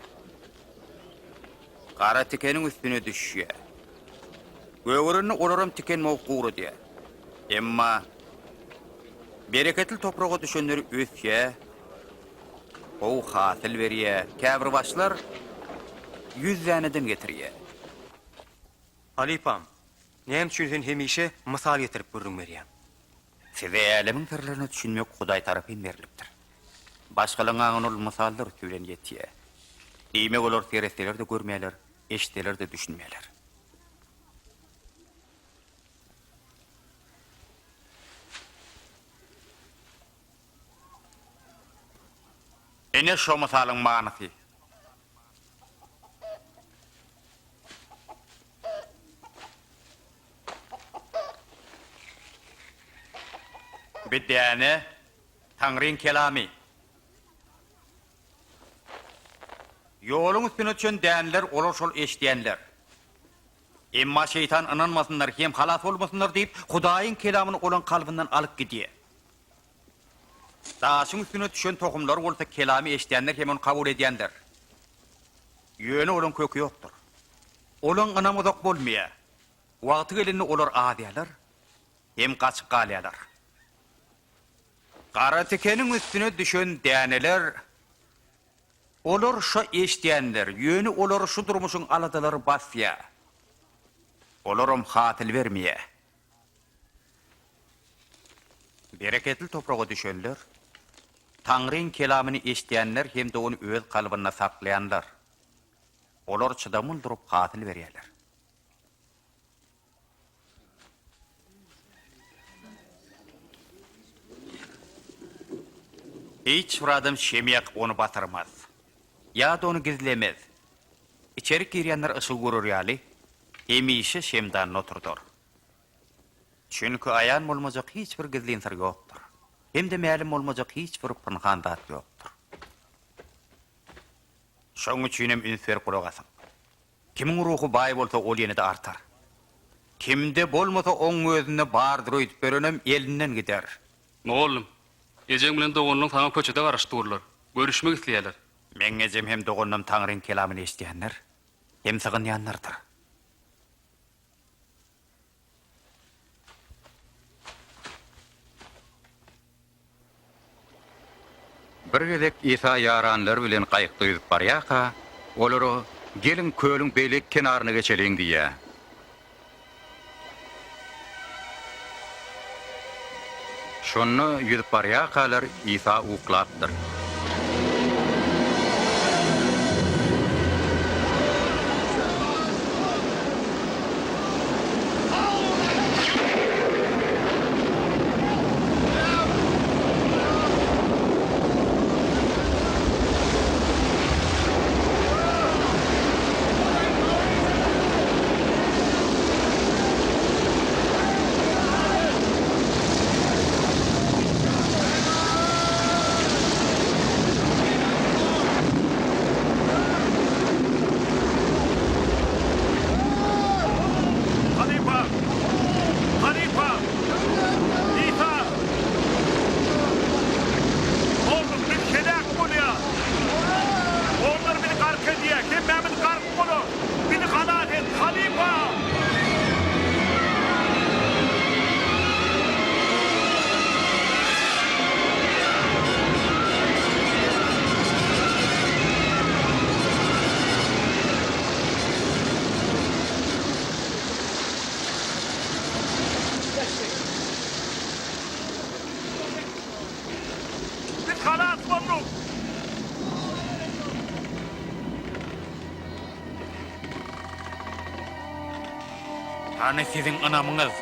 gara tikeniň üstüne düşýär. Gögerende olaram tiken bogup guradýar. Emma bereketli topraga düşenleri ösýär, gowy hasyl berýär, käbir başlar ýüz däneden getirýär. Halypam, näme üçin sen hemişe mysal getirip gürrüň berýäň? Size älemiň syrlaryna düşünmek Hudaý tarapyn berlipdir. Başgalaryň aňyna ol mysallar üsti bilen ýetýär. Diýmek, olar seretseler-de görmeýärler, eşitseler-de düşünmeýärler. Ine şo mysalyň manysy. Bi däne Taňryň kelamy. Ýoluň üstüne düşen däneler olar şol eşidýänler. Emma şeýtan ynanmasynlar hem halas bolmasynlar diýip, Hudaýyň kelamyny olaň kalbyndan alyp gidýär. Daşyň üstüne düşen tohumlar bolsa kelamy eşidýänler hem ony kabul edýänler. Ýöne olaň köki ýokdur. Olaň ynamy uzak bolmaýar. Wagty gelende olar azýarlar hem gaçyp galýarlar. Gara tikeniň üstüne düşen däneler, olar şo eşidýänler, ýöne olary şu durmuşyň aladalary basýar. Olaram hasyl bermeýär. Bereketli topraga düşenler, Taňryň kelamyny eşidýänler hem-de ony öz kalbynda saklaýanlar. Olar çydamly durup hasyl berýärler. Hiç bir adam şem ýakyp ony batyrmaz ýa-da ony gizlemez. Içerik girýänler yşygy görer ýaly, hemişe şemdanyny oturdar. Çünki aýan bolmajak hiç bir gizlin syr ýokdur. Hem-de mälim bolmajak hiç bir pynhan zat ýokdur. Şonuň üçin hem üns berip gulak asyň. Kimiň ruhy baý bolsa, ol ýene-de artar. Kimde bolmasa, oň özünde bardyr öýdüp ýörenem elinden gider. Mugallym, ejeň bilen doganlaň saňa köçede garaşyp durlar. Görüşmek isleýärler. Meň ejem hem doganlam Taňryň kelamyny eşidýänler hem sygynýanlardyr. Bir gezek Isa ýaranlary bilen gaýykda ýüzüp barýarka, olara, Geliň, kölüň beýleki kenaryna geçeliň diýýär. Şonda ýüzüp barýarkalar Isa uklapdyr. Halypa! Halypa! Isa! Oglum, biz heläk bolýas! Onlar bizi gark edýär, hemmämiz gark bolarys! Bizi halas et, halypa! Biz halas bolduk! Hany siziň ynamyňyz?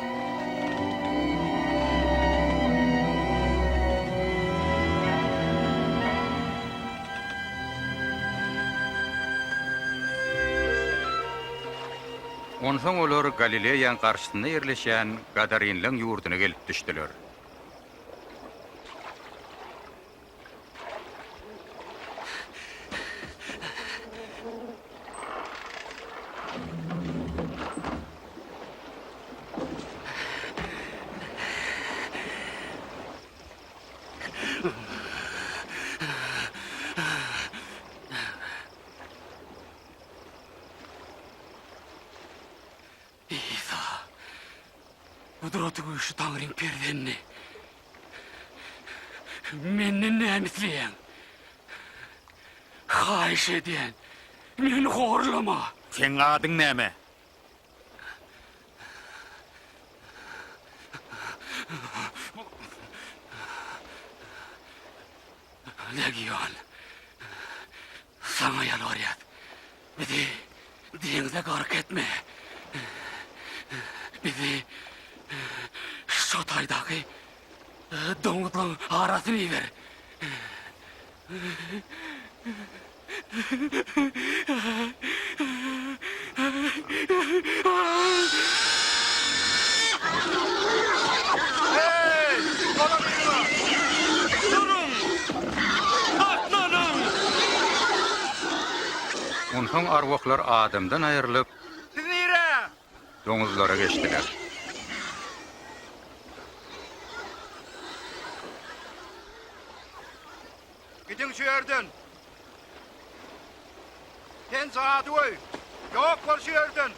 Onsoň olar Galileýaň garşysynda ýerleşýän Gadarinleň ýurduna gelip düşdüler. Isa, Gudratygüýçli Taňryň perzendi, menden näme isleýäň? Haýyş edýän, meni horlama! Seň adyň näme? Legion. Saňa ýalbarýas, bizi deňze gark etme. Bizi şo taýdaky doňuzlaň arasyna iber. Heý, dolandyryň! Duruň! Saklanyň! Onsoň arwahlar adamdan aýrylyp, Siz nirä? doňuzlara geçdiler. Gidiň şu ýerden! Sen jadygöý! Ýok bol şu ýerden!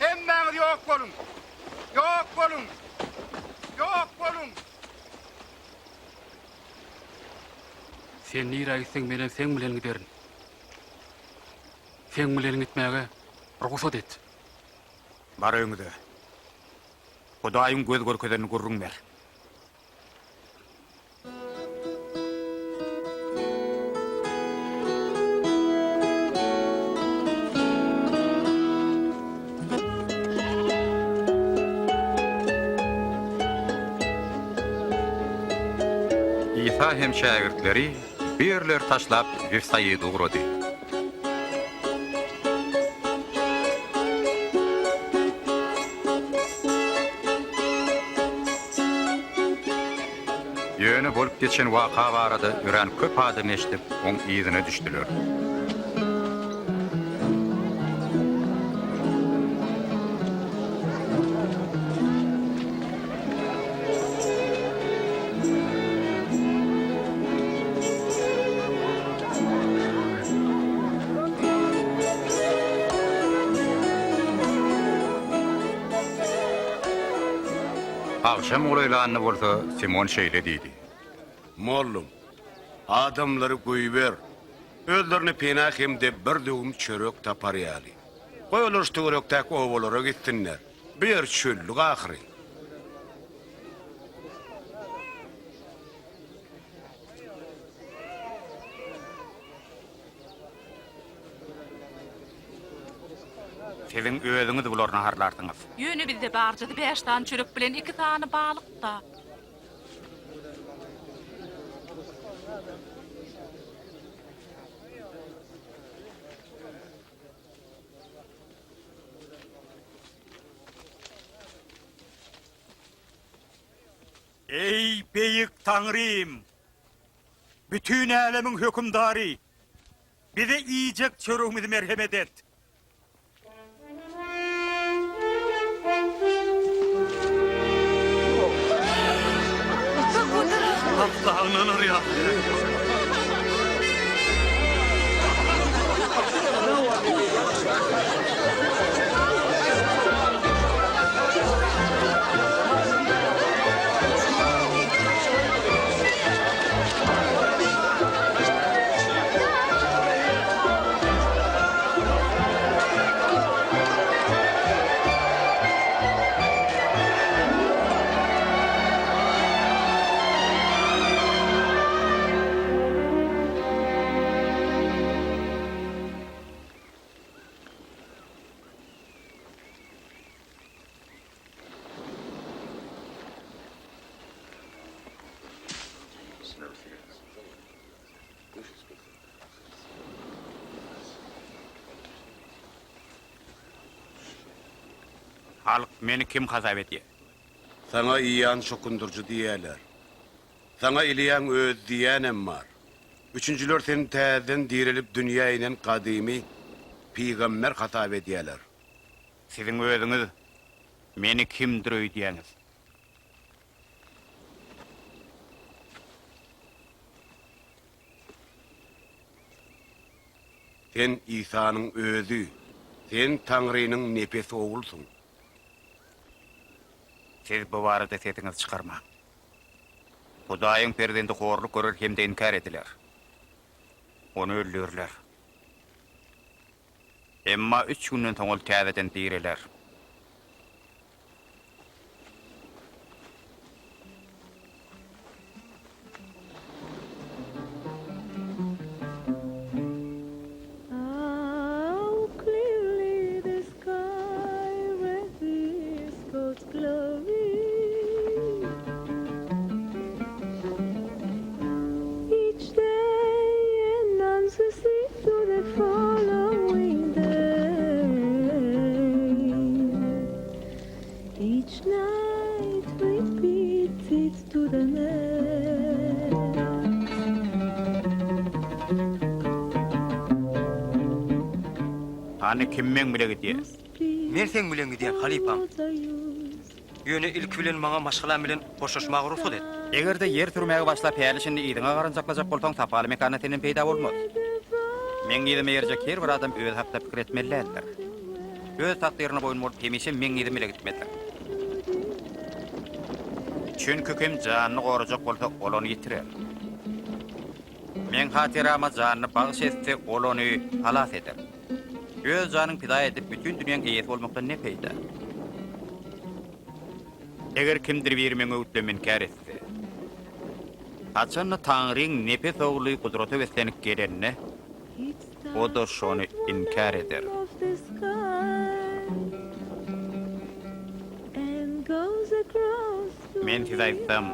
Hemmäňiz ýok boluň! Ýok boluň! Ýok boluň! Sen nirä gitseň menem seň bilen giderin. Seň bilen gitmäge rugsat et. Bar öýüňize. Hudaýyň göz görkezenini gürrüň ber. Isa hem şägirtleri bu ýerleri taşlap, Wifsaida ugrady. Ýöne bolup geçen waka barada örän köp adam eşidip, oň yzyna düşdüler. Agşam golaýlanda bolsa Simon şeýle diýdi. Mollum, Adamlary goýber. Özlerine pena hem-de bir döwüm çörek tapar ýaly. Goý olar şu töwerekdäki obalara gitsinler. Bu ýer çöllük ahyry. Siziň özüňiz bulary naharlarsyňyz. Ýöne bizde barjasy bäş sany çörek bilen iki sany balyk-da. Eý, beýik Taňrym! Bütin älemiň hökümdary! Bize iýjek çöregimizi merhemet et! Asla ynanar ýaly däl. Halk meni kim hasap edýär? Saňa Iýan çokundyryjy diýýärler. Saňa Iliýaň özi diýýänem bar. Üçünjiler seni täzeden direlip dünýä inen gadymy pygamber hasap edýärler. Siziň özüňiz meni kimdir öýdýäňiz? Sen Isanyň özi, sen Taňrynyň nepes Oglusyň. Siz bu barada sesiňizi çykarmaň. Hudaýyň perzendi horluk görer hem-de inkär ediler. Ony öldürirler. Emma üç günden soň ol täzeden direler. Hany kim meň bile gidýär? Men seň bilen gidýän, halypam. Ýöne ilki bilen maňa maşgalam bilen hoşlaşmaga rugsat et. Eger-de ýer sürmäge başlap häli-şindi yzyňa garanjaklajak bolsaň, sapaly mekanda senden peýda bolmaz. Meň yzyma eýerjek her bir adam özi hakda pikir etmeli däldir. Öz takdyryna boýun bolup, hemişe meň yzym bile gitmelidir. Çünki kim janyny gorajak bolsa, ol ony ýitirer. Meň hatyrama janyny bagyş etse, ol ony halas eder. Öz janyňy pida edip, bütin dünýäň eýesi bolmakdan ne peýda? Eger kimdir biri meň öwütlerimi inkär etse, haçan-da Taňryň nepes Ogly gudrata beslenip gelende, o-da şony inkär eder. Men size aýtsam,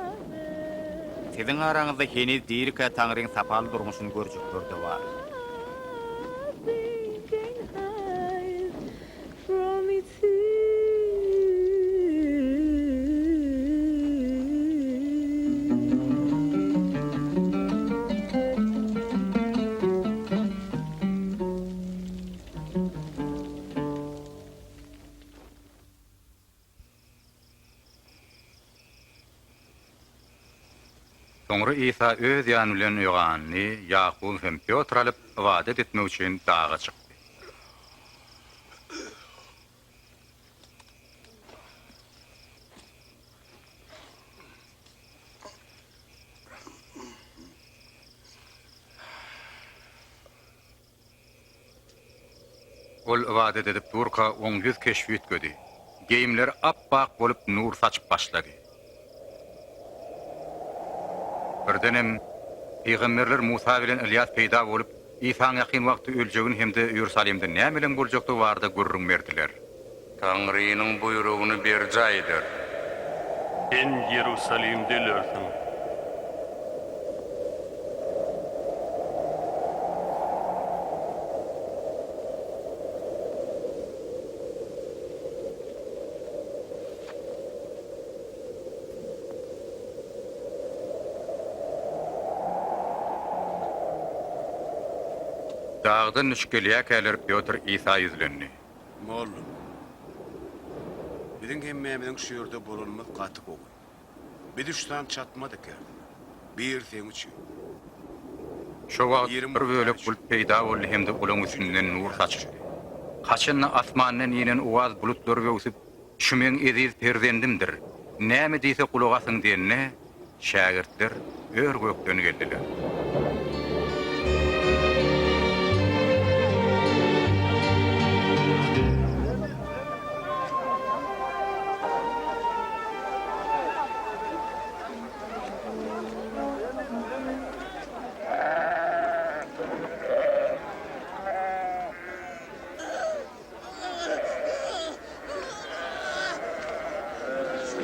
siziň araňyzda heniz dirikä Taňryň sapaly durmuşyny görjekler-de bar. Soňra Isa öz ýany bilen Ýohanny, Ýakuby hem Pýotry alyp, ybadat etmek üçin daga çykdy. Ol ybadat edip durka, oň ýüz keşbi üýtgedi. Geýimleri ap-ak bolup nur saçyp başlady. Birdenem, pygamberler Musa bilen Ylýas peýda bolup, Isaň ýakyn wagtda öljegini hem-de Iýerusalimde nämeleň boljakdygy barada gürrüň berdiler. Taňrynyň buýrugyny berjaý edersiň. Sen Iýerusalimde ölersiň. Dagdan düşüp gelýärkäler Pýotr Isa ýüzlendi. Mollum, biziň hemmämiziň şu ýerde bolanymyz gaty gowy. Biz üç sany çatma dikerdik. Biri seň üçin. Şo wagt bir bölek bulut peýda boldy hem-de olaň üstünden nur saçyldy. Haçanda asmandan inen owaz bulutlary böwsüp, Şu meň eziz perzendimdir, näme diýse gulak asyň diýende, şägirtler ör-gökden geldiler.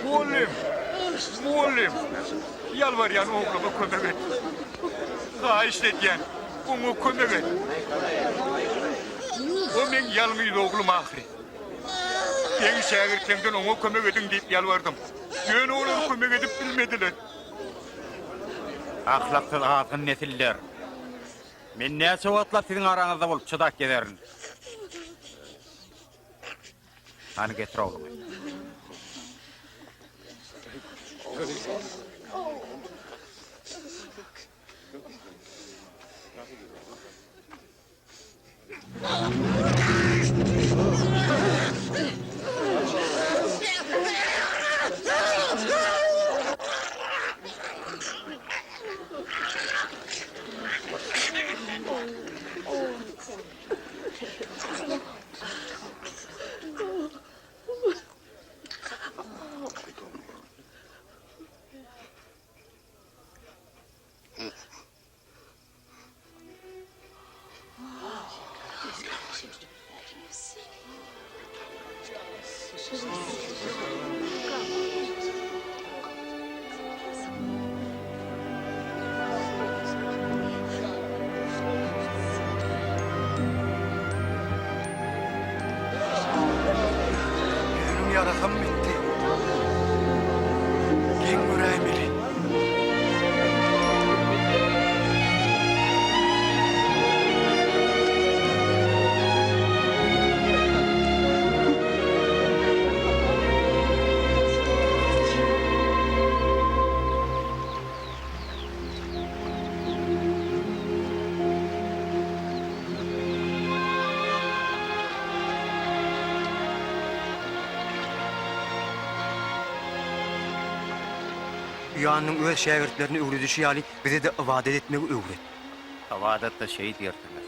Mugallym! Mugallym! Ýalbarýan ogluma kömek et. Haýyşt edýän, oňa kömek et. O meň ýalňyz oglum ahyry. Seň şägirtleňden oňa kömek ediň diýip ýalbardym. Ýöne olar kömek edip bilmediler. Ahlaksyz azgyn nesiller! Men näçe wagtlap siziň araňyzda bolup çydap gezerin? Hany getir ogluňy. Ýüzüniň ýarasam bitdi. Geň göräýmeli. Ýoannyň öz şägirtlerine öwredişi ýaly, bize-de ybadat etmegi öwret. Ybadatda şeý diýersiňiz,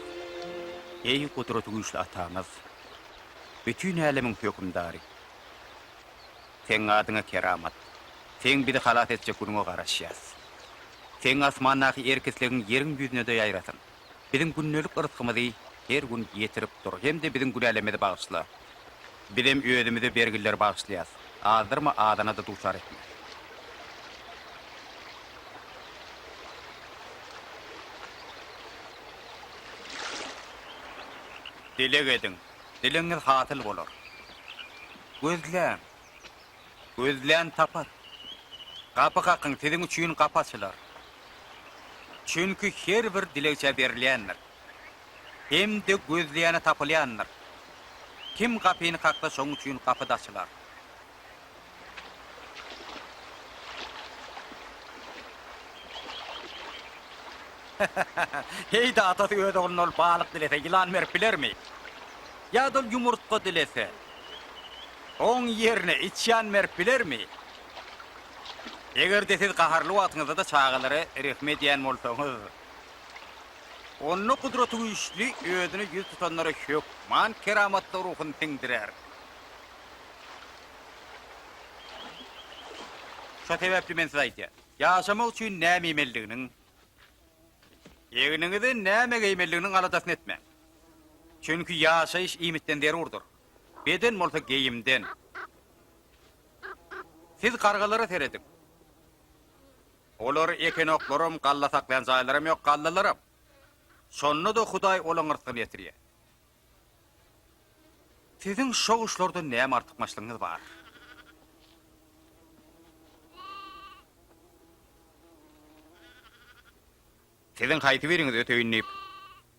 Eý, Gudratygüýçli Atamyz, bütin älemiň Hökümdary! Seň adyňa keramat! Seň bizi halas etjek günüňe garaşýas. Seň asmandaky erk-islegiň ýeriň ýüzüne-de ýaýrasyn. Biziň gündelik yrsgymyzy her gün ýetirip dur hem-de biziň günälerimizi bagyşla. Bizem özümize bergilileri bagyşlaýas. Azdyrma, azana-da duçar etme. Dileg ediň, dilegiňiz hasyl bolar. Gözläň, gözlän tapar. Gapy kakyň, siziň üçin gapy açylar. Çünki her bir dilegçä berilýändir. Hem-de gözleýäne tapylýandyr. Kim gapyny kaksa, şoň üçin gapy-da açylar. Heý-de, atasy öz ogluna ol balyk dilese, ýylan berip bilermi? Ýa-da ol ýumurtga dilese, oň ýerine içýan berip bilermi? Eger-de siz gaharly wagtyňyzda-da çagalara rehim edýän bolsaňyz. Onda Gudratygüýçli Özüne ýüz tutanlara hökman keramatly ruhuny siňdirer. Şo sebäpli men size aýdýan, ýaşamak üçin näme iýmelidiginiň, egniňize näme geýmelidiginiň aladasyny etmäň. Çünki ýaşaýyş iýmitden zerurdyr, beden bolsa geýimden. Siz gargalara serediň. Olar ekenoklaram, galla saklaýan jaýlaram ýok, gallalaram. Şonda-da Hudaý olaň rysgyny ýetirýär. Siziň şo guşlardan näme artykmaçlygyňyz bar? Siziň haýsy biriňiz öteýin diýip,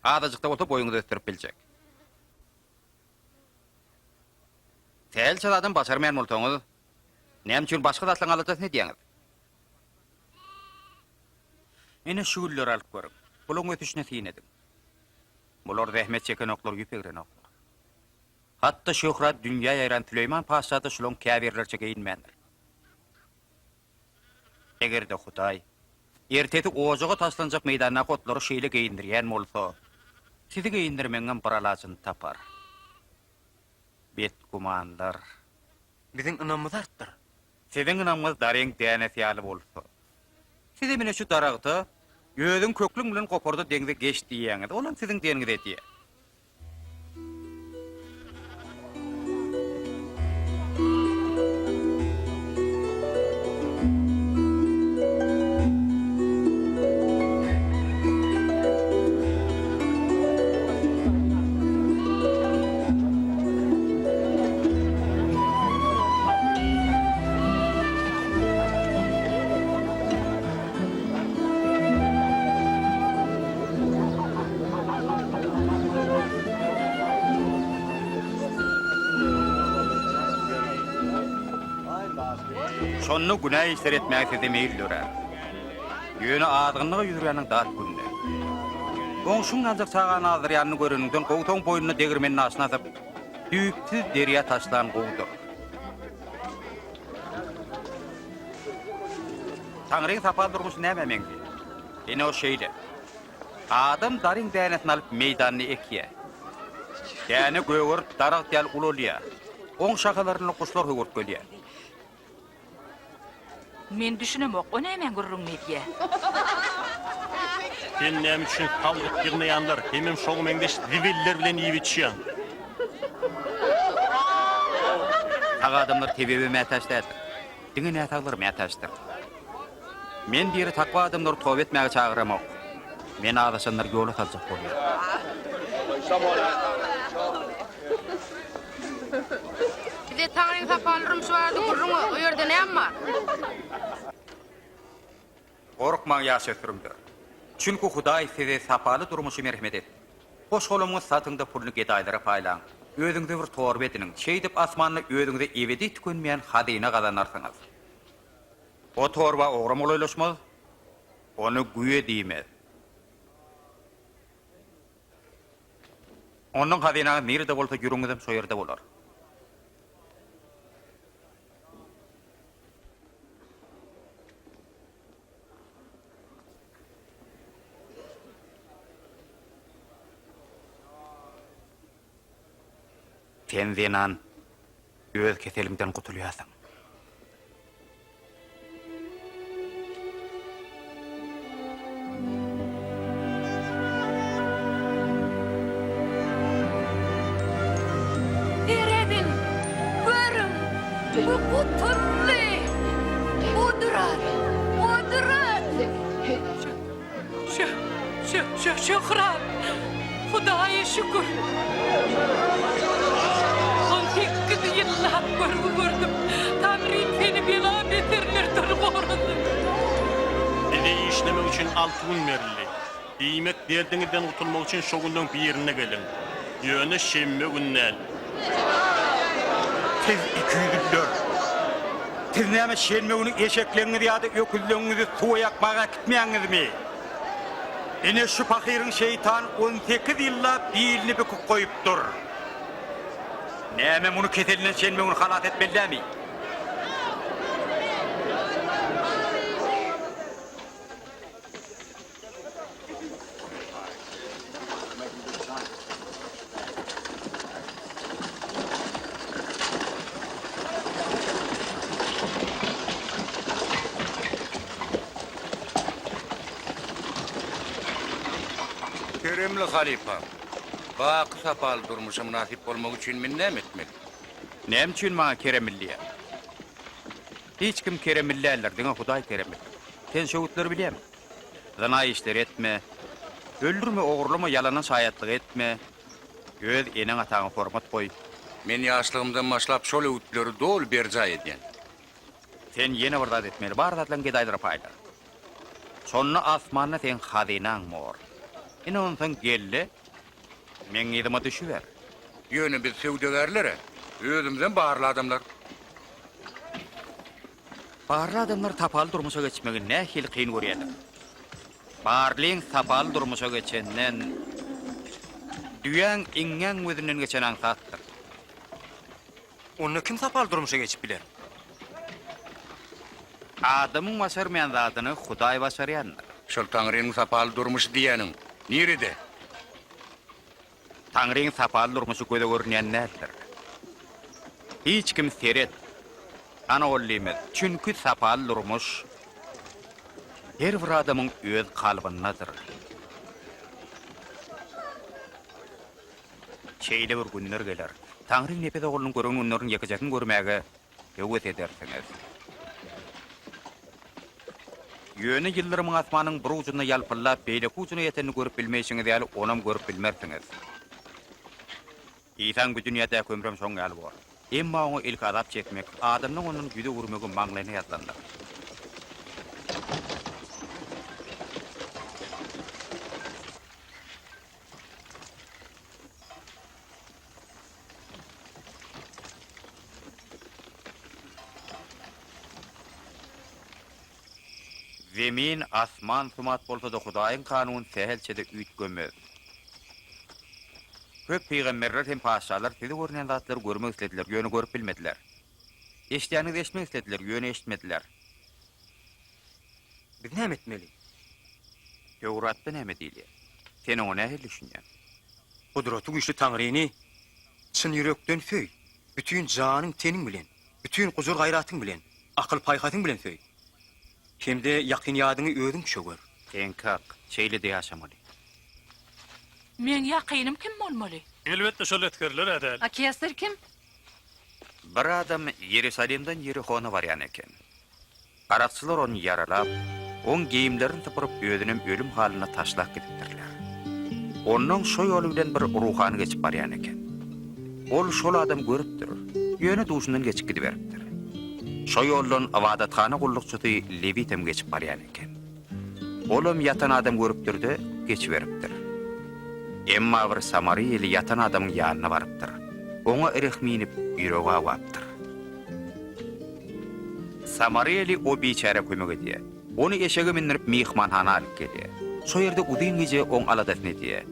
azajyk-da bolsa boýuňyzy ösdürip biljek? Sähelçe zadam başarmaýan bolsaňyz, näme üçin başga zatlaryň aladasyny edýäňiz? Ine, şu gülleri alyp görüň. Bularyň ösüşine syn ediň. Bular zähmet çekenoklar, ýüp egrenoklar. Hatda şöhrat dünýä ýaýran Süleýman patyşa-da şularyň käbirleriçe geýinmändir. Eger-de Hudaý ertesi ojaga taşlanjak meýdandaky otlary şeýle geýindirýän bolsa, sizi geýindirmegiňem bir alajyny tapar. Betgümanlar. Biziň ynamymyzy artdyr. Siziň ynamyňyz daryň dänesi ýaly bolsa, sizem ine şu daragta, Özüň köklüň bilen goparda deňze geç diýýäňiz, olam siziň diýeniňizi edýär. Şonda günä işler etmäge sizde meýil dörär. Ýöne azgynlyga ýüz urýanyň dat gününe. Goňşyň aljak çagany azdyrýanyny göreniňden gowsaň boýnuna degirmen daşyny asyp, düýpsüz derýa taşlan gowudyr. Taňryň sapaly durmuşy nämä meňzeýär? Ine o şeýle. Adam daryň dänesini alyp meýdanda ekýär. Däne gögerip daragt ýaly ulalýar. Oň şahalarynda guşlar höwürtgelýär. Men düşünemok, o nämäň gürrüňini edýä? Sen näme üçin salgyt ýygnaýanlar hemem şoňa meňzeş zibiller bilen iýip-içýäň? Sag adamlar tebibe mätäç däldir. Diňe näsaglar mätäçdir. Men diri takwa adamlary toba etmäge çagyramok. Men azaşanlary ýola saljak bolýan. Bize Taňryň sapaly durmuşy barada gürrüň ber, o ýerde näme bar? Gorkmaň, ýaş ösdürimler! Çünki Hudaý size sapaly durmuşy merhemet etdi. Goş-golamyňyzy satyň-da puluny gedaýlara paýlaň. Özüňize bir torba ediniň, şeýdip asmanda özüňize ebedi tükenmeýän hazyna gazanarsyňyz. O torba ogram golaýlaşmaz, ony güýe diýmez. Onnoň hazynaňyz nirede bolsa, ýüregiňizem şo ýerde bolar. Sen zenan, öz keseliňden gutulýarsyň. Serediň, görüň, bu gutuldy! Gudrat, gudrat! Şö, şö, şö, şöhrat! Hudaýa şükür! 18 ýyllap görgi gördüm. Taňrym seni bela-beterlerden gorasyn. Size işlemek üçin alty gün berildi. Diýmek, derdiňizden gutulmak üçin şo günleň birinde geliň. Ýöne şenbe gün däl. Siz ikiýüzlüler! Siz näme şenbe güni eşekleňizi ýa-da öküzleňizi suwa ýakmaga äkitmeýäňizmi? Ine şu pahyryň şeýtan 18 ýyllap bilini büküp goýupdyr. Näme muny keselinden şenbe güni halas etmeli dämi? Keremli halypam, baky sapaly durmuşa mynasyp bolmak üçin men näme etmeli? Näme üçin maňa keremli diýýäň? Hiç kim keremli däldir, diňe Hudaý keremlidir. Sen şu öwütleri bilýäňmi? Zyna işleri etme, öldürme, ogurlama, ýalana şaýatlyk etme, öz eneň-ataňa hormat goý. Men ýaşlygymdan başlap şol öwütleri doly berjaý edýän. Sen ýene bir zat etmeli, bar zatlaryňy gedaýlara paýla. Şonda asmanda seň hazynaň bor. Ine onsoň gel-de, meň yzyma düşüber. Ýöne biz söwdagärler-ä, özümizem barly adamlar. Barly adamlar sapaly durmuşa geçmegi nähili kyn görýärler. Barlyň sapaly durmuşa geçenden, düýäň iňňäň gözünden geçeni aňsatdyr. Onda kim sapaly durmuşa geçip biler? Adamyň başarmaýan zadyny Hudaý başarýandyr. Şol Taňrynyň sapaly durmuşy diýýäniň nirede? Taňryň sapaly durmuşy göze görünýän däldir. Hiç kim seret, ana ol diýmez, çünki sapaly durmuş her bir adamyň öz kalbyndadyr. Şeýle bir günler geler, Taňryň nepes oglunyň gören günleriniň ýekejesini görmäge höwes edersiňiz. Ýöne ýyldyrymyň asmanyň bir ujunda ýalpyldap, beýleki ujuna ýetenini görüp bilmeýşiňiz ýaly, onam görüp bilmersiňiz. Isaň bu dünýädäki ömrem şoň ýaly bor. Emma oňa ilki azap çekmek, adamlaň ondan ýüz öwürmegi maňlaýyna ýazylandyr. Zemin, asman sumat bolsa-da Hudaýyň kanuny sähelçe-de üýtgemez. Köp pygamberler hem patyşalar size görünýän zatlary görmek islediler, ýöne görüp bilmediler. Eşidýäniňizi eşitmek islediler, ýöne eşitmediler. Biz näme etmeli? Töwratda näme diýilýär? Sen oňa nähili düşünýäň? Gudraty güýçli Taňryny çyn ýürekden söý, bütin janyň-teniň bilen, bütin gujur-gaýratyň bilen, akyl-paýhasyň bilen söý. Hem-de ýakyn-ýadyňy özüňçe gör. Seňki hak, şeýle-de ýaşamaly. Meň ýakynym kim bolmaly? Elbetde şol esgerler-ä däl. A kesar kim? Bir adam Ýerusalimden Ýerihona barýan eken. Garakçylar ony ýaralap, oň geýimlerini sypyryp, özünem ölüm halyna taşlap gidipdirler. Onnoň şo ýoly bilen bir ruhany geçip barýan eken. Ol şol adamy görüpdir, ýöne duşundan geçip gidiberipdir. Şo ýoldan ybadathana gullukçysy Lewitem geçip barýan eken. Olam ýatan adamy görüpdir-de, geçiberipdir. Emma bir samariýaly ýatan adamyň ýanyna barypdyr. Oňa rehmi inip, ýüregi awapdyr. Samariýaly o biçärä kömek edýär. Ony eşege mündürip myhmanhana alyp gelýär. Şo ýerde uzyn gije oň aladasyny edýär.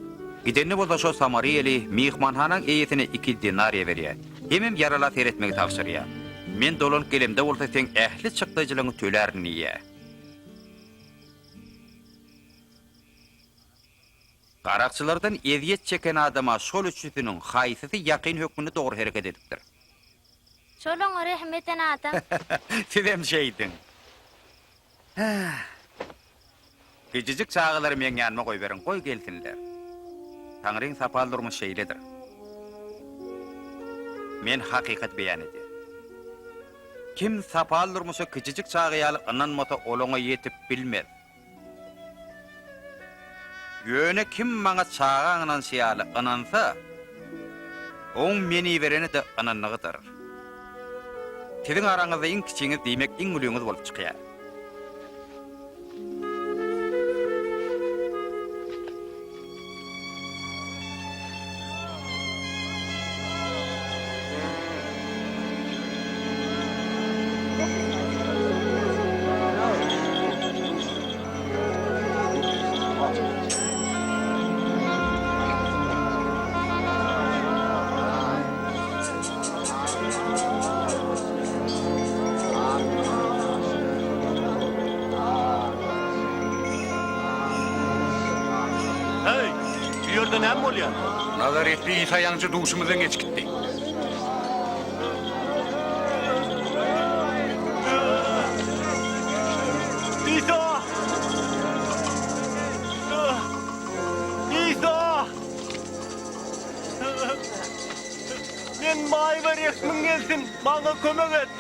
Gidende bolsa şo samariýaly myhmanhanaň eýesine iki denariýa berýär. Hemem ýarala seretmegi tabşyrýar. Men dolanyp gelemde bolsa seň ähli çykdajylaryňy tölärin diýýär. Garakçylardan ezýet çeken adama şol üçüsiniň haýsysy ýakyn hökmünde dogry hereket edipdir? Şol oňa rehim eden adam. Sizem şeýdiň. Kiçijik çagalary meň ýanyma goýberiň, goý gelsinler. Taňryň sapaly durmuş şeýledir. Men hakykaty beýan edýän. Kim sapaly durmuşa kiçijik çaga ýaly ynanmasa, ol oňa ýetip bilmez. Ýöne kim maňa çaga ynanşy ýaly ynansa, oň meni iberene-de ynandygydyr. Siziň araňyzda iň kiçiňiz, diýmek, iň ulyňyz bolup çykýar. Heý, bu ýerde näme bolýar? Nazaretli Isa ýaňja duşumyzdan geçip gitdi. Isa! Isa! rehmiň gelsin, maňa kömek et!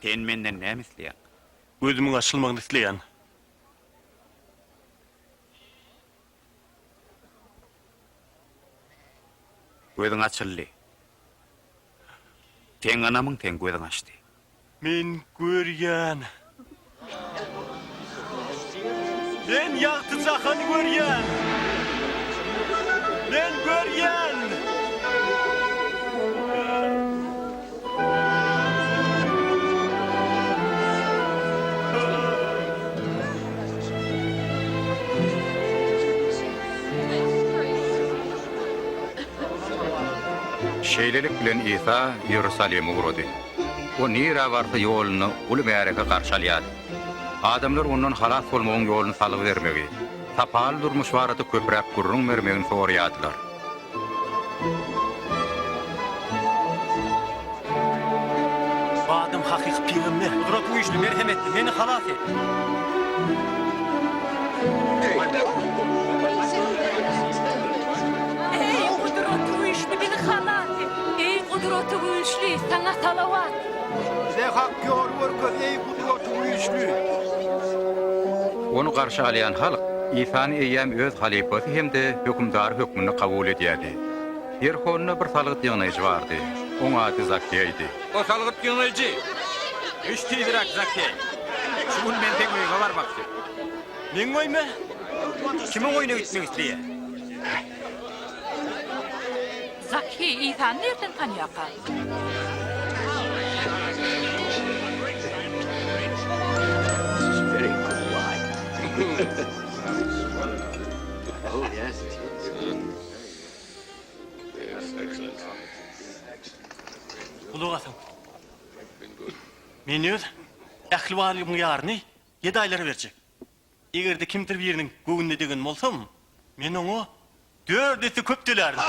Sen menden näme isleýäň? Gözümiň açylmagyny isleýän. Gözüň açyldy. Seň ynamyň seň gözüňi açdy. Men görýän. Men ýagty jahany görýän. Men görýän. Şeýlelik bilen Isa Iýerusalime ugrady. O nirä barsa ýolunda uly märeke garşy alýardy. Adamlar ondan halas bolmagyň ýoluny salgy bermegi, sapaly durmuş barada köpräk gürrüň bermegini soraýardylar. Bu adam hakyky pygamber. Gudratygüýçli, merhemetli, meni halas et. Eý, Gudratygüýçli, bizi halas et! Eý, Gudratygüýçli, Saňa salawat! Bize hak ýoly görkez, eý, Gudratygüýçli! Ony garşy alýan halk Isany eýýäm öz halypasy hem-de hökümdary hökmünde kabul edýärdi. Ýerihonda bir salgyt ýygnaýjy bardy. Oň ady Zakkeýdi. O salgyt ýygnaýjy! Düş tizräk, Zakkeý! Şu gün men seň öýüňe barmakçy. Meň öýüme? Kimiň öýüne gitmek isleýär? Zakkeý Isany nirden tanýarka? Gulak asyň. Men öz ähli baýlygymyň ýaryny gedaýlara berjek. Eger-de kimdir biriniň göwnüne degen bolsam, men oňa dört esse köp tölärin.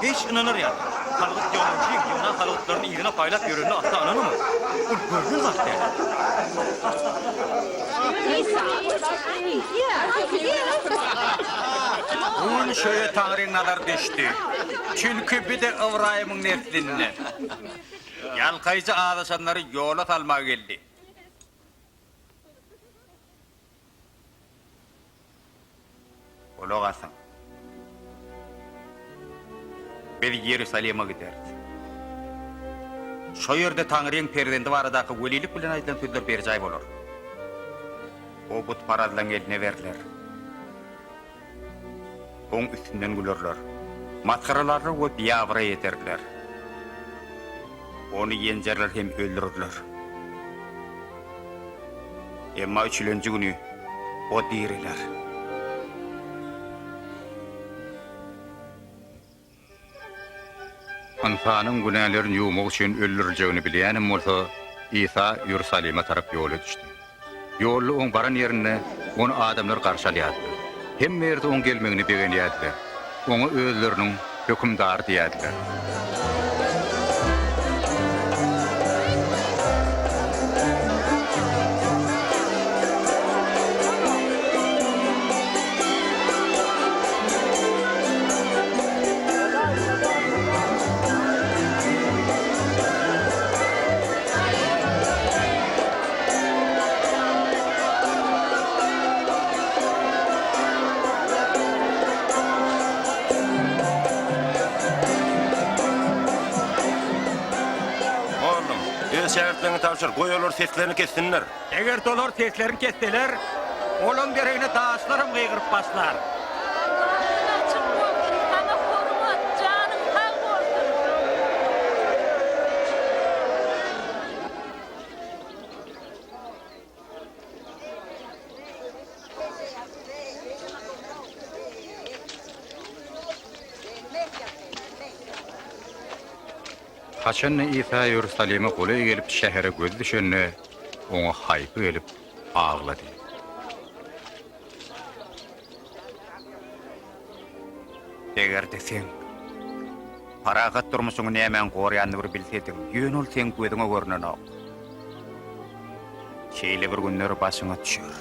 Hiç ynanar ýaly. Salgyt ýygnajyň ýygnan salgytlaryny yzyna paýlap ýörenine asla ynanamok. Ol görnen zat däl. Bu gün şöýe Taňryň nazary düşdi. Çünki bir-de Ybraýymyň neslinden. Ýalkaýjy azaşanlary ýola salmaga geldi. Gulak asyň. Biz Iýerusalime gideris. Şo ýerde Taňryň perzendi baradaky welilik bilen aýdylan sözler berjaý bolar. O butparazlaryň eline berler. Oň üstünden gülerler. Masgaralarlar we biabraý ederler. Ony ýenjerler hem öldürerler. Emma üçülenji güni O diriler. Ynsanyň günälerini ýuwmak üçin öldüriljegini bilýänem bolsa, Isa Iýerusalime tarap ýola düşdi. Ýolda oň baran ýerinde ony adamlar garşy alýardylar. Hemme ýerde oň gelmegine begenýärdiler. Oňa özleriniň hökümdary diýýärdiler. Mugallym, öz şägirtleriňe tabşyr, goý olar seslerini kessinler. Eger olar seslerini kesseler, olaň deregine daşlaram gygyryp başlar. Bagtyň açyk bolsun, saňa hormat, janyň sag bolsun! Haçan-da Isa Iýerusalime golaý gelip, şähere gözi düşende. Oňa haýpy gelip, aglady. Eger-de seň parahat durmuşyňy nämäň gorýanyny bir bilsediň, ýöne ol seň gözüňe görnenok. Şeýle bir günler başyňa düşer.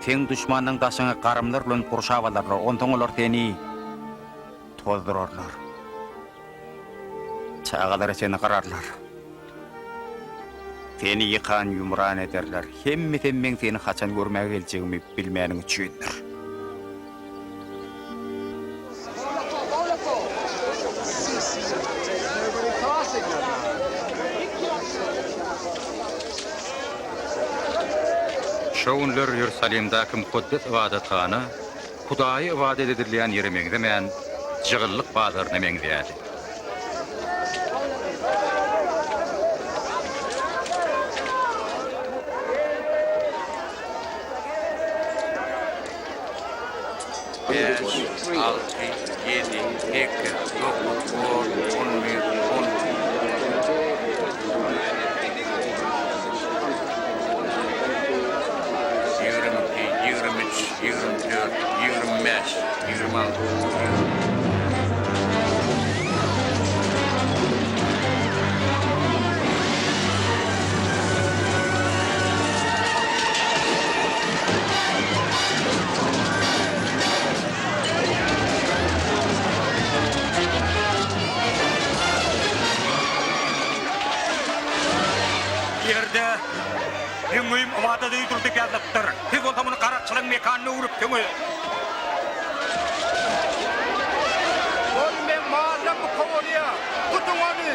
Seň duşmanyň daşyňy garymlar bilen gurşap alarlar, onsoň olar seni tozdurarlar. Çagalara seni gyrarlar. Seni ýykan-ýumran ederler. Hemmesem meň seni haçan görmäge geljegimi bilmäniň üçindir. Şo günler Iýerusalimdäki mukaddes ybadathana Hudaýa ybadat edilýän ýere meňzemän, jygyllyk bazaryna meňzeýärdi. Bäş, alty, ýedi, sekiz, dokuz, on, on bir, on iki. 22, 23, 24, 25, 26, 27. Ýerde Meň öýüm ybadat öýüdir diýip ýazylypdyr. Siz bolsa muny garakçylygyň mekanyna öwrüpsiňiz. Ol meň malymy kowalýar. Tutuň ony!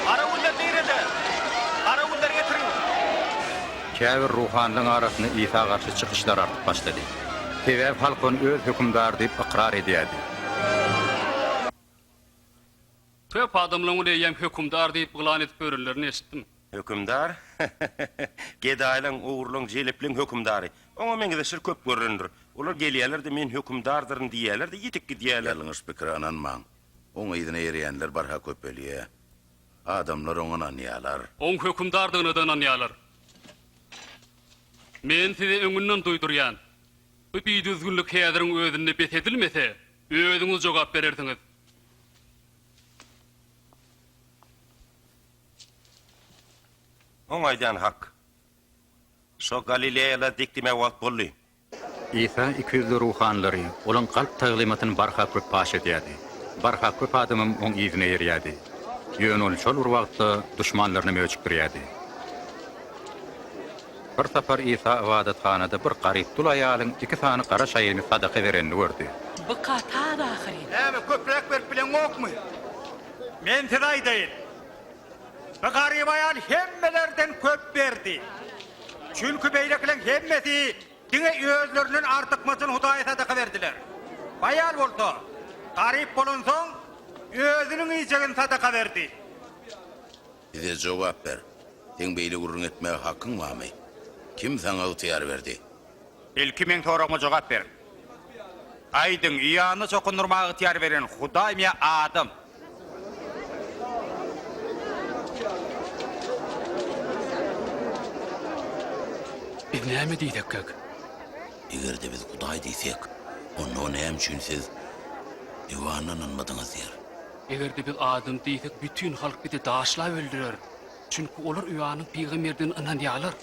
Garawullar nirede? Garawullary getiriň! Käbir ruhanylaryň arasynda Isa garşy çykyşlar artyp başlady. Sebäbi halk ony öz hökümdary diýip ykrar edýärdi. Köp adamlaryň ony eýýäm hökümdar diýip yglan edip ýörenlerini eşitdim. Hökümdar? Gedaýlaň, ogurlaň, jelepliň hökümdary. Oňa meňzeşler köp görlendir. Olar gelýärler-de, men hökümdardyryn diýýärler-de, ýitip gidýärler. Ýalňyş pikire ynanmaň. Oň yzyna ereýänler barha köpelýär. Adamlar oňa ynanýarlar. Oň hökümdardygyna-da ynanýarlar. Men size öňünden duýdurýan, bu bidüzgünlik häziriň özünde bes edilmese, özüňiz jogap berersiňiz. Oň aýdýany hak. Şo Galileýalar dikdime wagt boldy. Isa ikiýüzli ruhanylary, olaň galp taglymatyny barha köp paş edýärdi. Barha köp adamam oň yzyna eýerýärdi. Ýöne ol şol bir wagtda duşmanlarynam öjükdirýärdi. Bir sapar Isa ybadathanada bir garyp dul aýalyň iki sany gara şaýyny sadaka berenini gördi. Bu gaty az ahyryn. Näme, köpräk berip bileňokmy? Men size aýdaýyn, bu garyp aýal hemmelerden köp berdi. Çünki beýlekileň hemmesi diňe özlerinden artykmaçyny Hudaýa sadaka berdiler. Bu aýal bolsa, garyp bolansoň, özüniň iýjegini sadaka berdi. Bize jogap ber. Seň beýle gürrüň etmäge hakyň barmy? Kim saňa ygtyýar berdi? Ilki meň soragyma jogap beriň. Aýdyň, Iýany çokundyrmaga ygtyýar beren Hudaýmy ýa adam? Biz näme diýsekkäk? Eger-de biz Hudaý diýsek, onda o näme üçin siz Iwana ynanmadyňyz diýer. Eger-de biz adam diýsek, bütin halk bizi daşlap öldürer. Çünki olar Ionyň pygamberdigine ynanýarlar.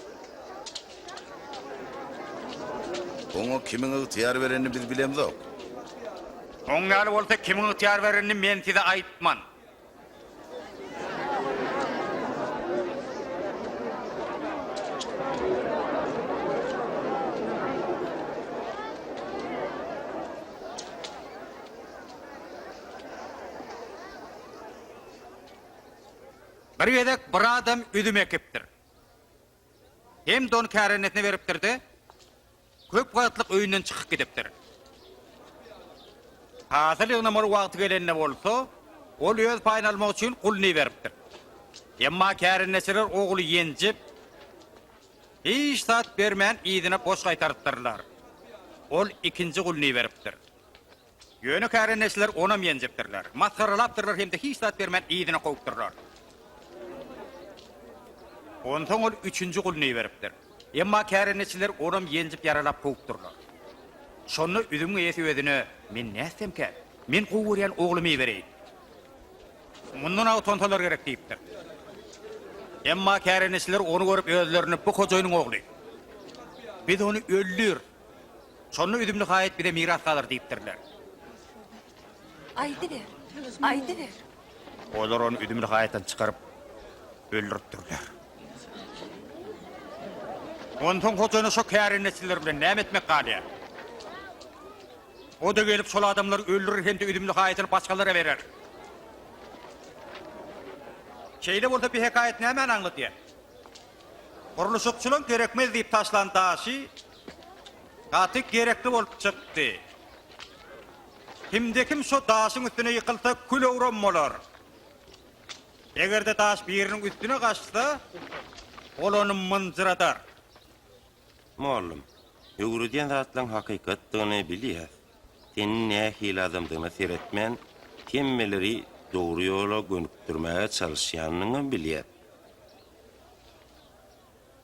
Oňa kimiň ygtyýar berenini biz bilemzok. Oň ýaly bolsa kimiň ygtyýar berenini men size aýtman. Bir gezek bir adam üzüm ekipdir. Hem-de ony kärendesinä beripdir-de, köp wagtlyk öýünden çykyp gidipdir. Hasyl ýygnamaly wagty gelende bolsa, ol öz paýyny almak üçin guluny iberipdir. Emma kärendeçiler ogly ýenjip. Hiç zat bermän yzyna boş gaýtarypdyrlar. Ol ikinji guluny iberipdir. Ýöne kärendeçiler onam ýenjipdirler, masgaralapdyrlar hem-de hiç zat bermän yzyna kowupdyrlar. Onsoň ol üçünji guluny iberipdir. Emma kärendeçiler onam ýenjip ýaralap kowupdyrlar. Şonda üzümiň eýesi özüne, Men nätsemkäm? Men gowy görýän oglumy ibereýin. Mundan-a utansalar gerek diýipdir. Emma kärendeçiler ony görüp özlerine, Bu hojaýynyň ogly. Biz ony öldüris. Şonda üzümli haýat bize miras galar diýipdirler. Aýdyber, aýdyber. Olar ony üzümli haýatdan çykaryp, öldüripdirler. Onsoň hojaýyna şo kärendeçiler bilen näme etmek galýar? O-da gelip şol adamlary öldürer hem-de üzümli haýatyny başgalara berer. Şeýle bolsa bi hekaýat nämäni aňladýar? Gurluşykçylaň gerekmez diýip taşlan daşy gaty gerekli bolup çykdy. Kimde-kim şo daşyň üstüne ýykylsa kül-owram bolar. Eger-de daş biriniň üstüne gaçsa, ol ony mynjyradar. Mollum, öwredýän zatlaň hakykatdygyny bilýäs. Sen nähili adamdygyna seretmän, hemmeleri dogry ýola gönükdirmäge çalyşýanyňam bilýäs.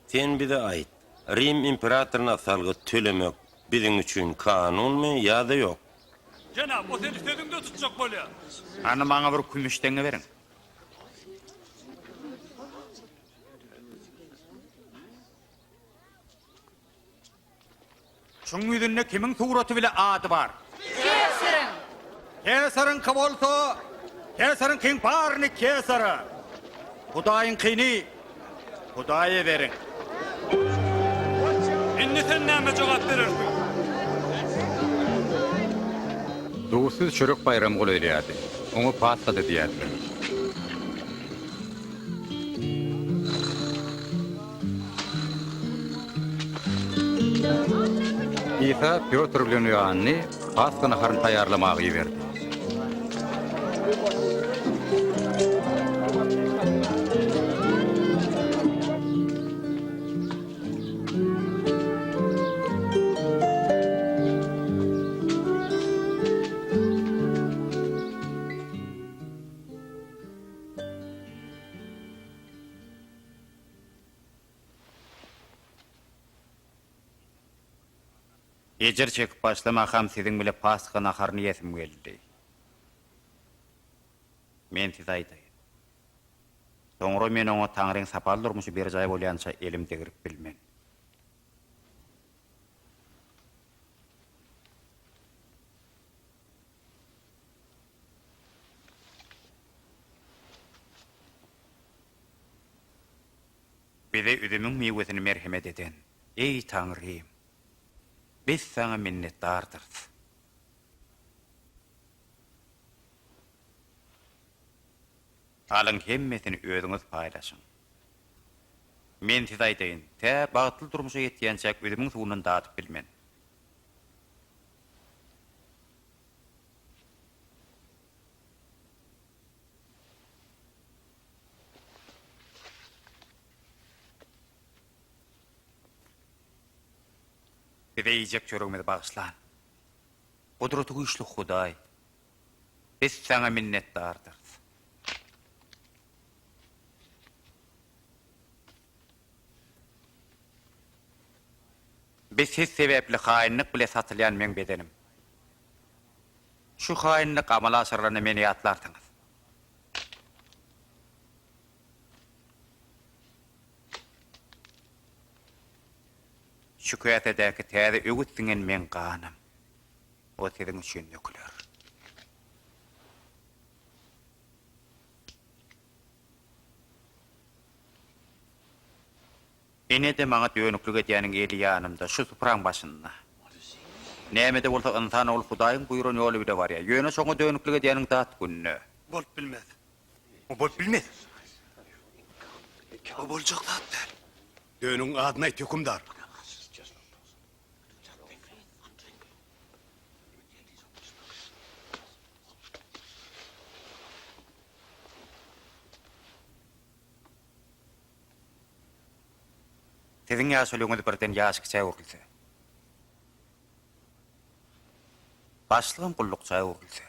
Sen bize aýt, Rim imperatoryna salgyt tölemek biziň üçin kanunmy ýa-da ýok? Jenap, o seni sözüňde tutjak bolýar. Hany maňa bir kümüş teňňe beriň. Şuň ýüzünde kimiň suraty bile ady bar? Kesaryň! Kesaryňky bolsa, kesaryňkyň baryny kesara, Hudaýyňkyny Hudaýa beriň. Indi sen näme jogap berersiň? Duzsuz çörek baýramy golaýlaýardy. Oňa Pasha-da diýýärdiler. Isa Pýotr bilen Ioanny Pasha naharyny taýýarlamaga iberdi. Ejir çekip başlamakam siziň bile Pasha naharyny iýesim geldi. Men size aýdaýyn. Soňra men oňa Taňryň sapaly durmuşy berjaý bolýança elim degrip bilmen. Bize üzümiň miwesini merhemet eden, eý, Taňrym, biz Saňa minnetdardyrys. Alyň hemmesini özüňiz paýlaşyň. Men size aýdaýyn, tä bagtly durmuşa ýetýänçäk üzümiň suwundan dadyp bilmen. Bize iýjek çöregimizi bagyşlan, Gudratygüýçli Hudaý, biz Saňa minnetdardyrys. Bi siz sebäpli haýynlyk bile satylýan meň bedenim. Şu haýynlyk amala aşyrylanda meni ýatlarsyňyz. Şu käsedäki täze öwüt siňen meň ganym. O siziň üçin döküler. Ine-de maňa dönüklik edýäniň eli ýanymda, şu supraň başynda. Näme-de bolsa ynsan ogly Hudaýyň buýran ýoly bile barýar. Ýöne şoňa dönüklik edýäniň dat gününe. Bolup bilmez. Bu bolup bilmez. Bu boljak zat däl. Dönügiň adyny aýt, hökümdar. Siziň ýaşulyňyz birden ýaşy kiçä öwrülse. Başlygam gullukça öwrülse.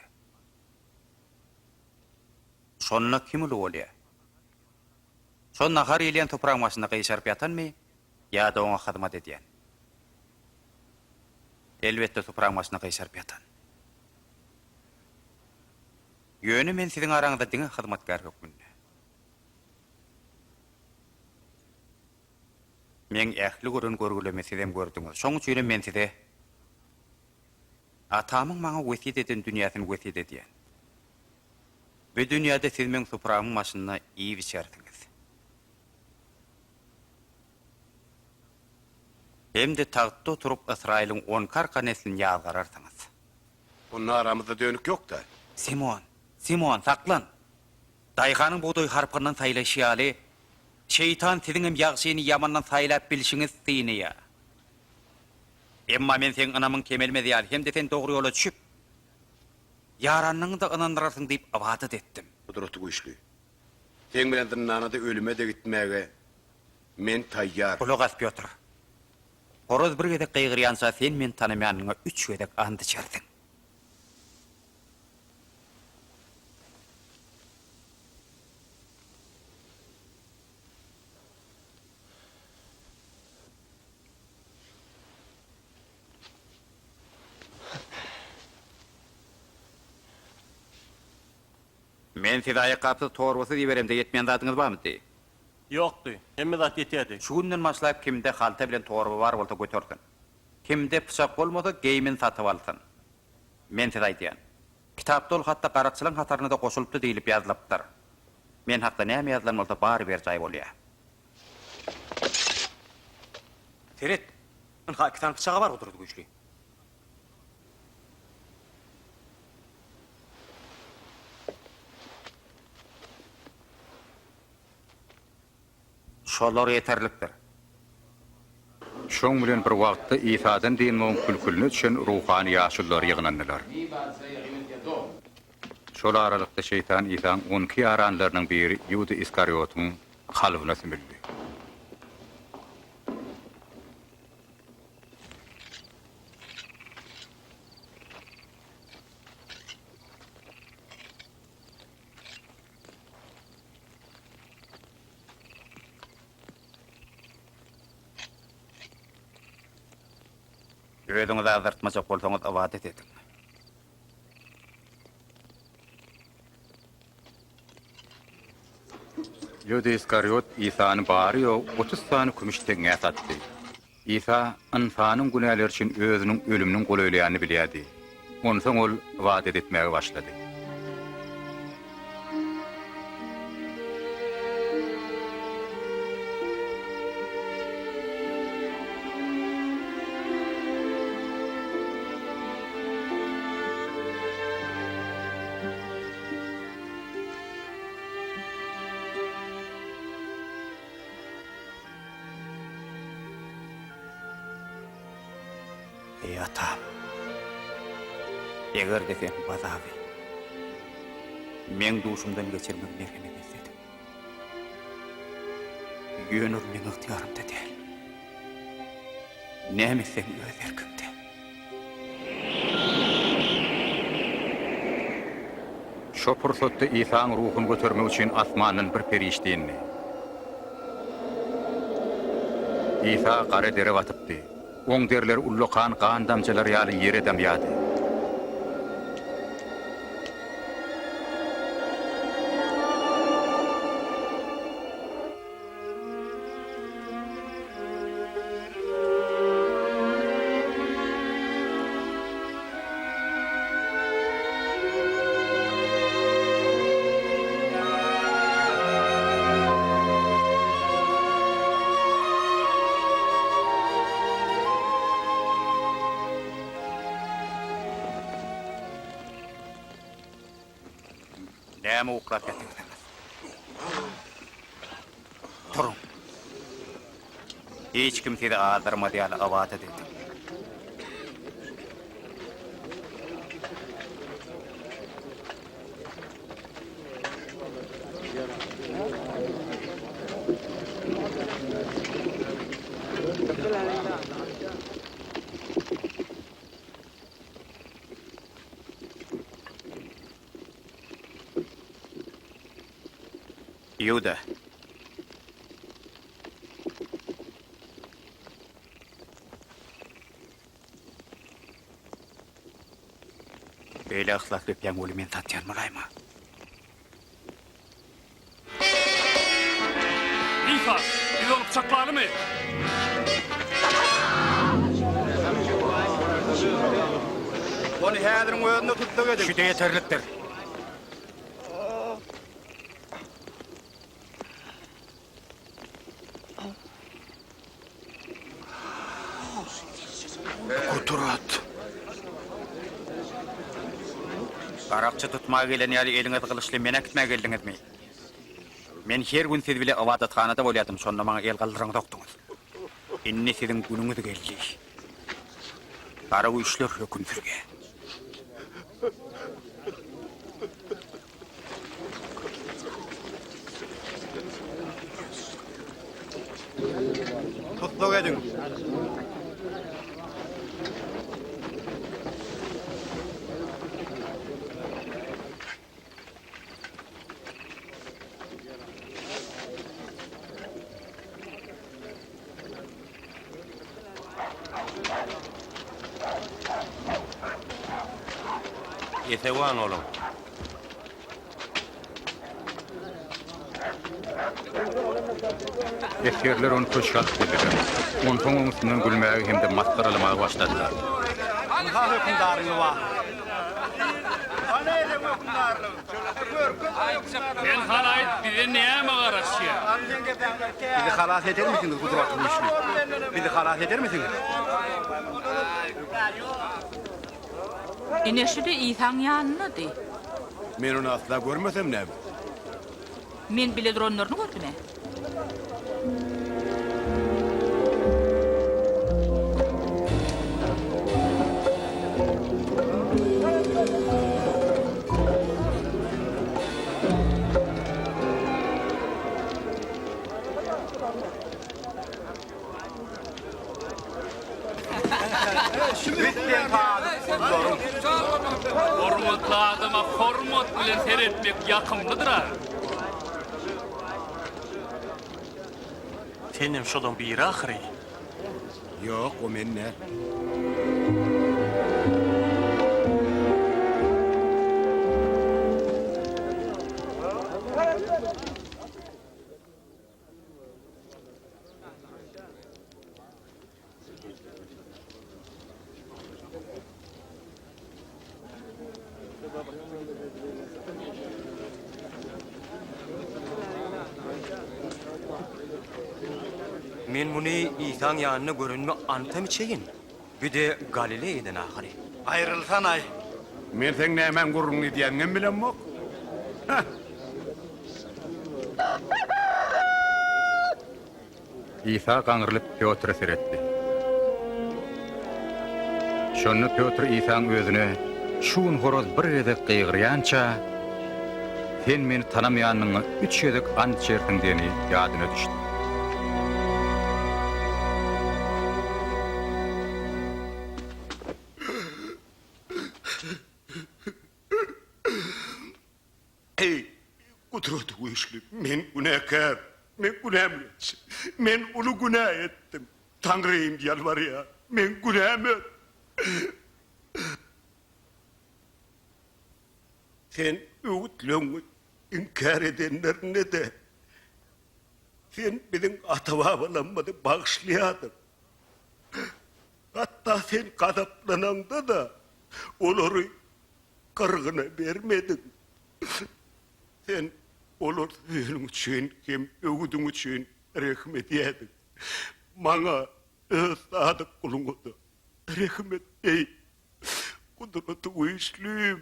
Şonda kim uly bolýar? Şo nahar iýilýän topragyň başynda gyşaryp ýatanmy ýa-da oňa hyzmat edýän? Elbetde topragyň başynda gyşaryp ýatan. Ýöne men siziň araňyzda diňe hyzmatkär hökmünde. Meň ähli gören görgülerimi sizem gördüňiz. Şoň üçinem men size Atamyň maňa wesýet eden dünýäsini wesýet edýän. Bu dünýäde siz meň supramyň başynda iýip-içersiňiz. Hem-de tagtda oturyp Ysraýylyň on iki arka neslini ýazgararsyňyz. Onda aramyzda dönük ýok-da. Simon, Simon, saklan! Daýhanyň bugdaýy harpygyndan saýlaýşy ýaly, şeýtan siziňem ýagşyny ýamandan saýlap bilşiňizi synaýar. Emma men seň ynamyň kemelmez ýaly hem-de sen dogry ýola düşüp, ýaranyňy-da ynandyrarsyň diýip ybadat etdim. Gudratygüýçli, seň bilen zyndana-da, ölüme-de gitmäge men taýýar. Gulak as, Pýotr. Horaz bir gezek gygyrýança sen meni tanamaýanyňa üç gezek ant içersiň. Men sizi aýakgapsyz, torbasyz iberemde ýetmeýän zadyňyz barmydy? Ýokdy. Hemme zat ýetýärdi. Şu günden başlap kimde halta bilen torba bar bolsa götersin. Kimde pyçak bolmasa geýimini satyp alsyn. Men size aýdýan. Kitapda ol hatda garakçylaň hataryna-da goşulypdy diýlip ýazylypdyr. Men hakda näme ýazylan bolsa bary berjaý bolýar. Seret, ynha iki sany pyçagy bar gudraty güýçli. Şolar ýeterlikdir. Şoň bilen bir wagtda Isadan dynmagyň külküline düşen ruhany ýaşulular ýygnandylar. Şol aralykda şeýtan Isaň on iki ýaranlarynyň biri Iuda Iskariotyň kalbyna sümüldi. Özüňizi azdyrtmajak bolsaňyz ybadat ediň. Iuda Iskariot Isany bary-ýogy 30 sany kümüş teňňä satdy. Isa ynsanyň günäleri üçin özüniň ölüminiň golaýlaýanyny bilýärdi. Onsoň ol ybadat etmäge başlady. Eý, Atam! Eger-de Sen bu azaby meň duşumdan geçirmegi merhemet etsediň. Ýöne ol meň ygtyýarymda däl. Näme etseň öz erkiňde. Şo pursatda Isaň ruhuny götermek üçin asmandan bir perişde indi. Isa gara dere batypdy. Oň derleri ullakan gan damjalary ýaly ýere damýardy. Näme uklap ýatyrsyňyz? Turuň. Hiç kim sizi azdyrmaz ýaly ybadat ediň. Iuda. Beýle yhlasly öpýäň weli men satýan bolaýma. Isa, biz ony pyçaklalymy? Ony häziriň özünde tussag ediň. Şüde ýeterlikdir. Gudrat. Garakçy tutmaga gelen ýaly eliňiz gylyçly meni äkitmäge geldiňizmi? Men her gün siz bile ybadathanada bolýardym, şonda maňa el galdyraňzokdyňyz. Indi siziň günüňiz geldi. Gara güýçler höküm sürýär. Tussag ediň. Esewan boluň. Esgerler ony köşge alyp geldiler. Onsoň oň üstünden gülmäge hem-de masgaralamaga başladylar. Ynha hökümdaryň lybasy. Hany edeň hökümdarlygyň? Sen hany aýt, bize näme garaşýar? Bizi halas edermisiňiz, Gudraty güýçli? Bizi halas edermisiňiz? Ine şu-da Isaň ýanyndady. Men ony asla görmesem näme? Men bile duranlaryny gördüm-ä. Biz seň sadyk gullaryň. Hormatly adama hormat bilen seretmek ýakymlydyr-a. Senem şolaň biri ahyry. Ýok, o men däl. Men muny Isaň ýanynda görenime antam içeýin. Bi-de Galileýadan ahyry. Aýrylsanaý. Men seň nämäň gürrüňini edýäniňem bilemok. Heh. Isa gaňrylyp Pýotra seretdi. Şonda Pýotr Isaň özüne, Şu gün horaz bir gezek gygyrýança, sen meni tanamaýanyňa üç gezek ant içersiň diýeni ýadyna düşdi. Eý, Gudraty güýçli, men günäkär, men günämi geç. Men uly günä etdim. Taňrym ýalbarýar, meň günämi öt. Sen öwütleňňi inkär edenlerinde-de, Sen biziň ata-babalarymyzy bagyşlaýardyň. Hatda Sen gazaplanaňda-da, olary gyrgyna bermediň. Sen olar söýeniň üçin hem öwüdiň üçin rehim edýärdiň. Maňa, öz sadyk guluňa-da rehim et, eý, Gudraty güýçlim!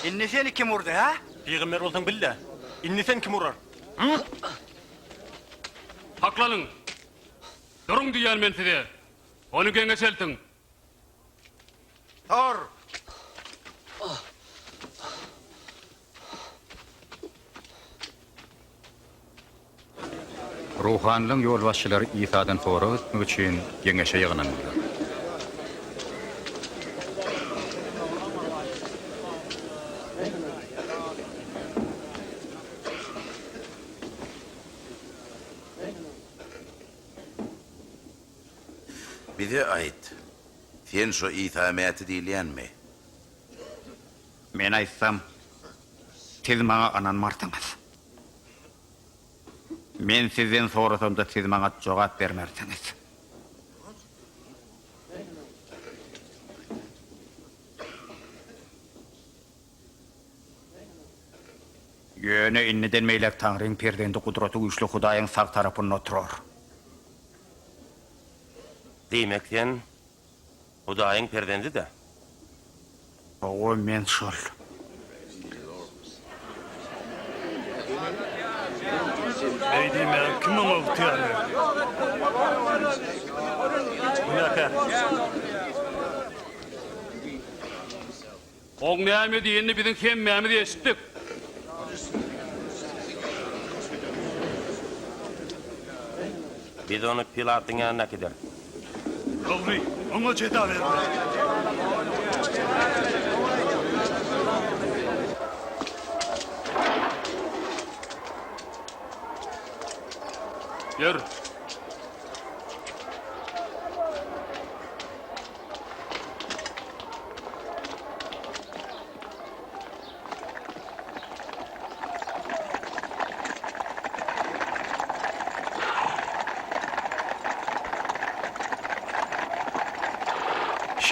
Indi seni kim urdy, hä? Pygamber bolsaň bil-de, indi seni kim urar? Saklanyň! Duruň diýýän men size! Ony geňeş eltiň! Tor! Ruhanylaryň ýolbaşçylary Isadan sorag etmek üçin geňeşe ýygnandylar. Bize aýt, sen şo Isa Mäti diýilýänmi? Men aýtsam, siz maňa ynanmarsyňyz. Men sizden sorasam-da, siz maňa jogap bermersiňiz. Ýöne indiden beýläk Taňryň perzendi Gudratygüýçli Hudaýyň sag tarapynda oturar. Diýmek, sen Hudaýyň perzendi-dä? Hawa, men şol. Beý diýmäge kim oňa ygtyýar berdi? Günäkär. Oň näme diýenini biziň hemmämiz eşitdik. Biz ony Pilatyň ýanyna äkideris. Dogry, oňa jeza bermeli. Ýör.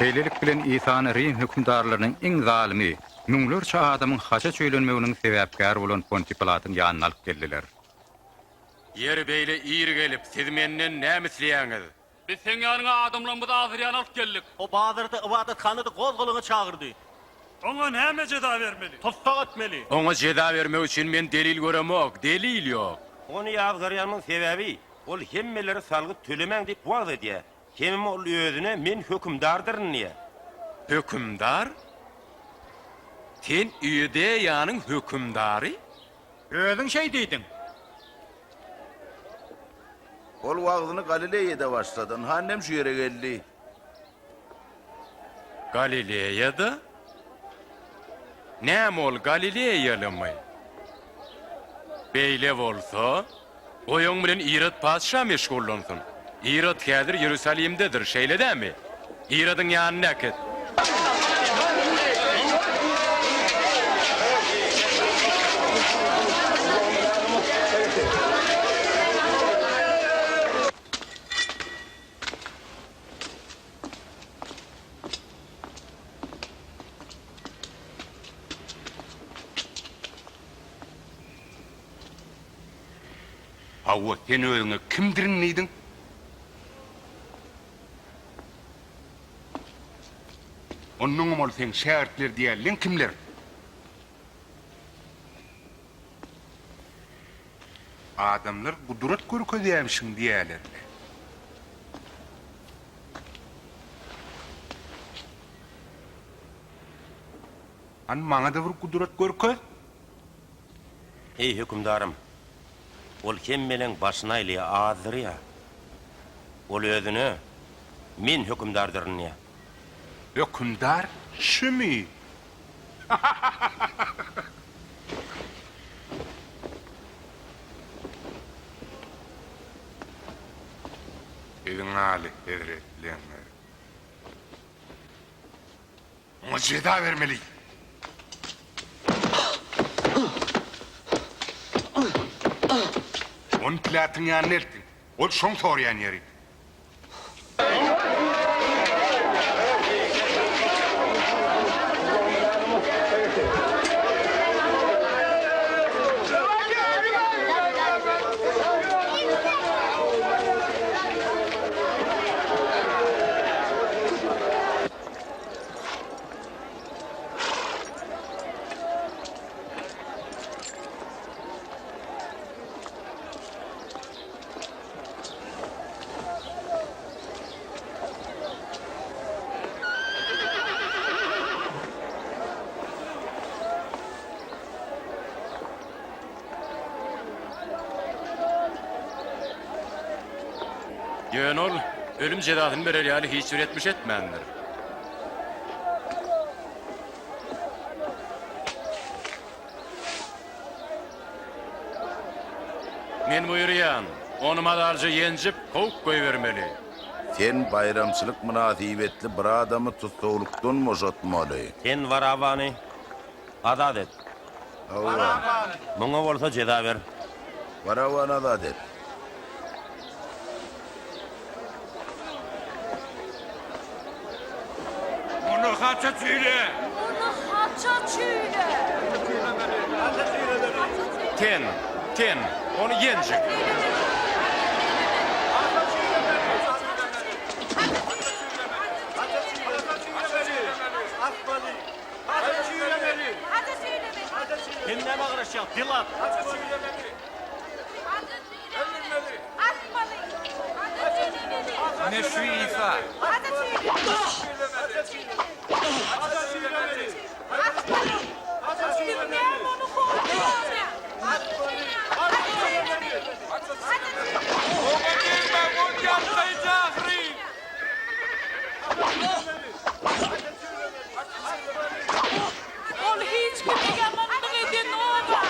Şeýlelik bilen Isany Rim hökümdarlarynyň iň zalymy, müňlerçe adamyň haça çüýlenmeginiň sebäpkäri bolan Pontiý Pilatyň ýanyna alyp geldiler. Ýeri beýle ir gelip, siz menden näme isleýäňiz? Biz seň ýanyňa adamlarymyzy azdyrýany alyp geldik. O bazarda, ybadathanada gozgalaňa çagyrdy. Oňa näme jeza bermeli? Tussag etmeli. Oňa jeza bermek üçin men delil göremok, delil ýok. Ony ýazgarýanymyň sebäbi, ol hemmelere salgyt tölemäň diýip wagyz edýär. Hemem ol özüne men hökümdardyryn diýýär. Hökümdar? Sen Iudeýanyň hökümdary? Özüň şeý diýdiň. Ol wagzyny Galileýada başlady, ynha indem şu ýere geldi. Galileýada? Näme ol galileýalymy? Beýle bolsa, goý oň bilen Irod patyşa meşgullansyn. Irod häzir Iýerusalimdedir, şeýle dälmi? Irodyň ýanyna äkit. Hawa, sen özüňe kimdirin diýdiň? Onnoňam ol seň şägirtler diýýänleň kimler? Adamlar gudrat görkezýämişiň diýýäler-le. Hany maňa-da bir gudrat görkez. Eý, hökümdarym! Ol hemmeleň başyny aýlaýar, azdyrýar. Ol özüne, Men hökümdardyryn diýýär. Hökümdar şümi? Siziň aly hezretleňiz. Oňa jeza bermeli. Ony Pilatyň ýanyna eltiň. Ol şoň soraýan ýeri. Ýöne ol ölüm jezasyny berer ýaly hiç bir etmiş etmändir. Men buýurýan, ony mazalyja ýenjip, kowup goýbermeli. Sen baýramçylyk mynasybetli bir adamy tussaglykdan boşatmaly. Sen Warawany azat et. Hawa. Muňa bolsa jeza ber. Warawany azat et. Muny haça çüýle! Muny haça çüýle! Ten, ten, ony ýenjiň! Sen nämä garaşýaň, Pilat? Ine şu Isa. Oňa degmäň, ol ýalkaýjy ahyryn! Ol hiç kime ýamanlyk edenok-a.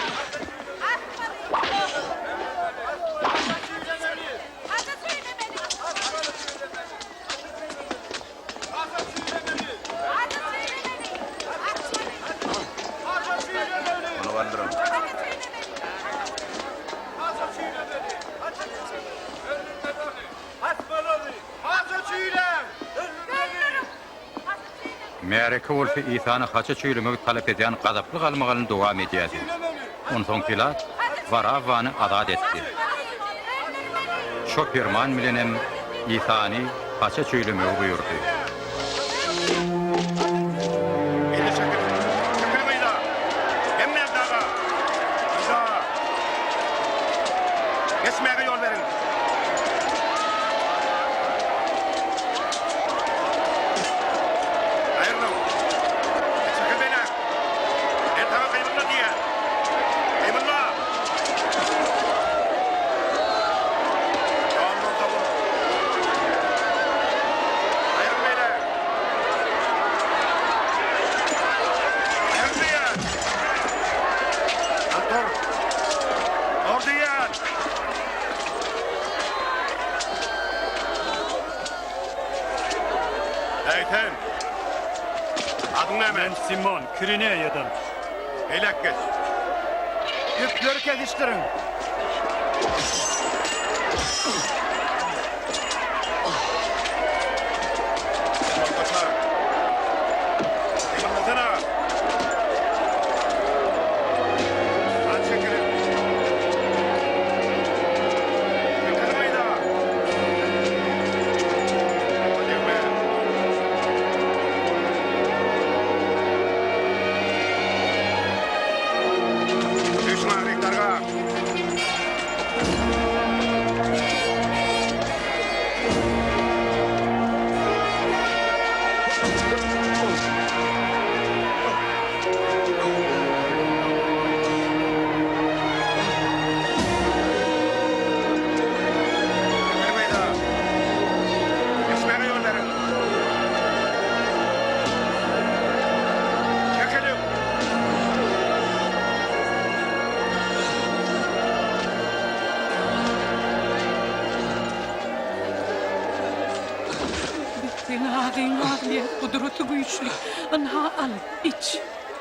Ony galdyryň. Märeke bolsa Isany haça çüýlemegi talap edýän gazaply galmagalyny dowam edýärdi. Onsoň Pilat Warawwany azat etdi. Şo perman bilenem Isany haça çüýlemegi buýurdy. Indi çekiliň! Çekiliň yza! Hemmäň daga! Yza! Geçmäge ýol beriň! Aýrylyň! Çekil beýläk! Men saňa gymylda diýýän! Gymylda! Ýol bolsa bul! Aýryl beýläk! Aýryl diýýän! Dur! Dur diýýän! Eý sen! Adyň näme? Men Simon, Kirineýadan. Beýläk geç. Ýükleri kesişdiriň. Ol gaçar. Gymyldasana! Hany çekiliň. Çekiliň yza! Oňa degme. Düşme aryk darga! Çekiliň yza! Geçmäge ýol beriň! Çekiliň! Biz seň adyňy aglaýas, Gudraty güýçli. Ynha, al, iç,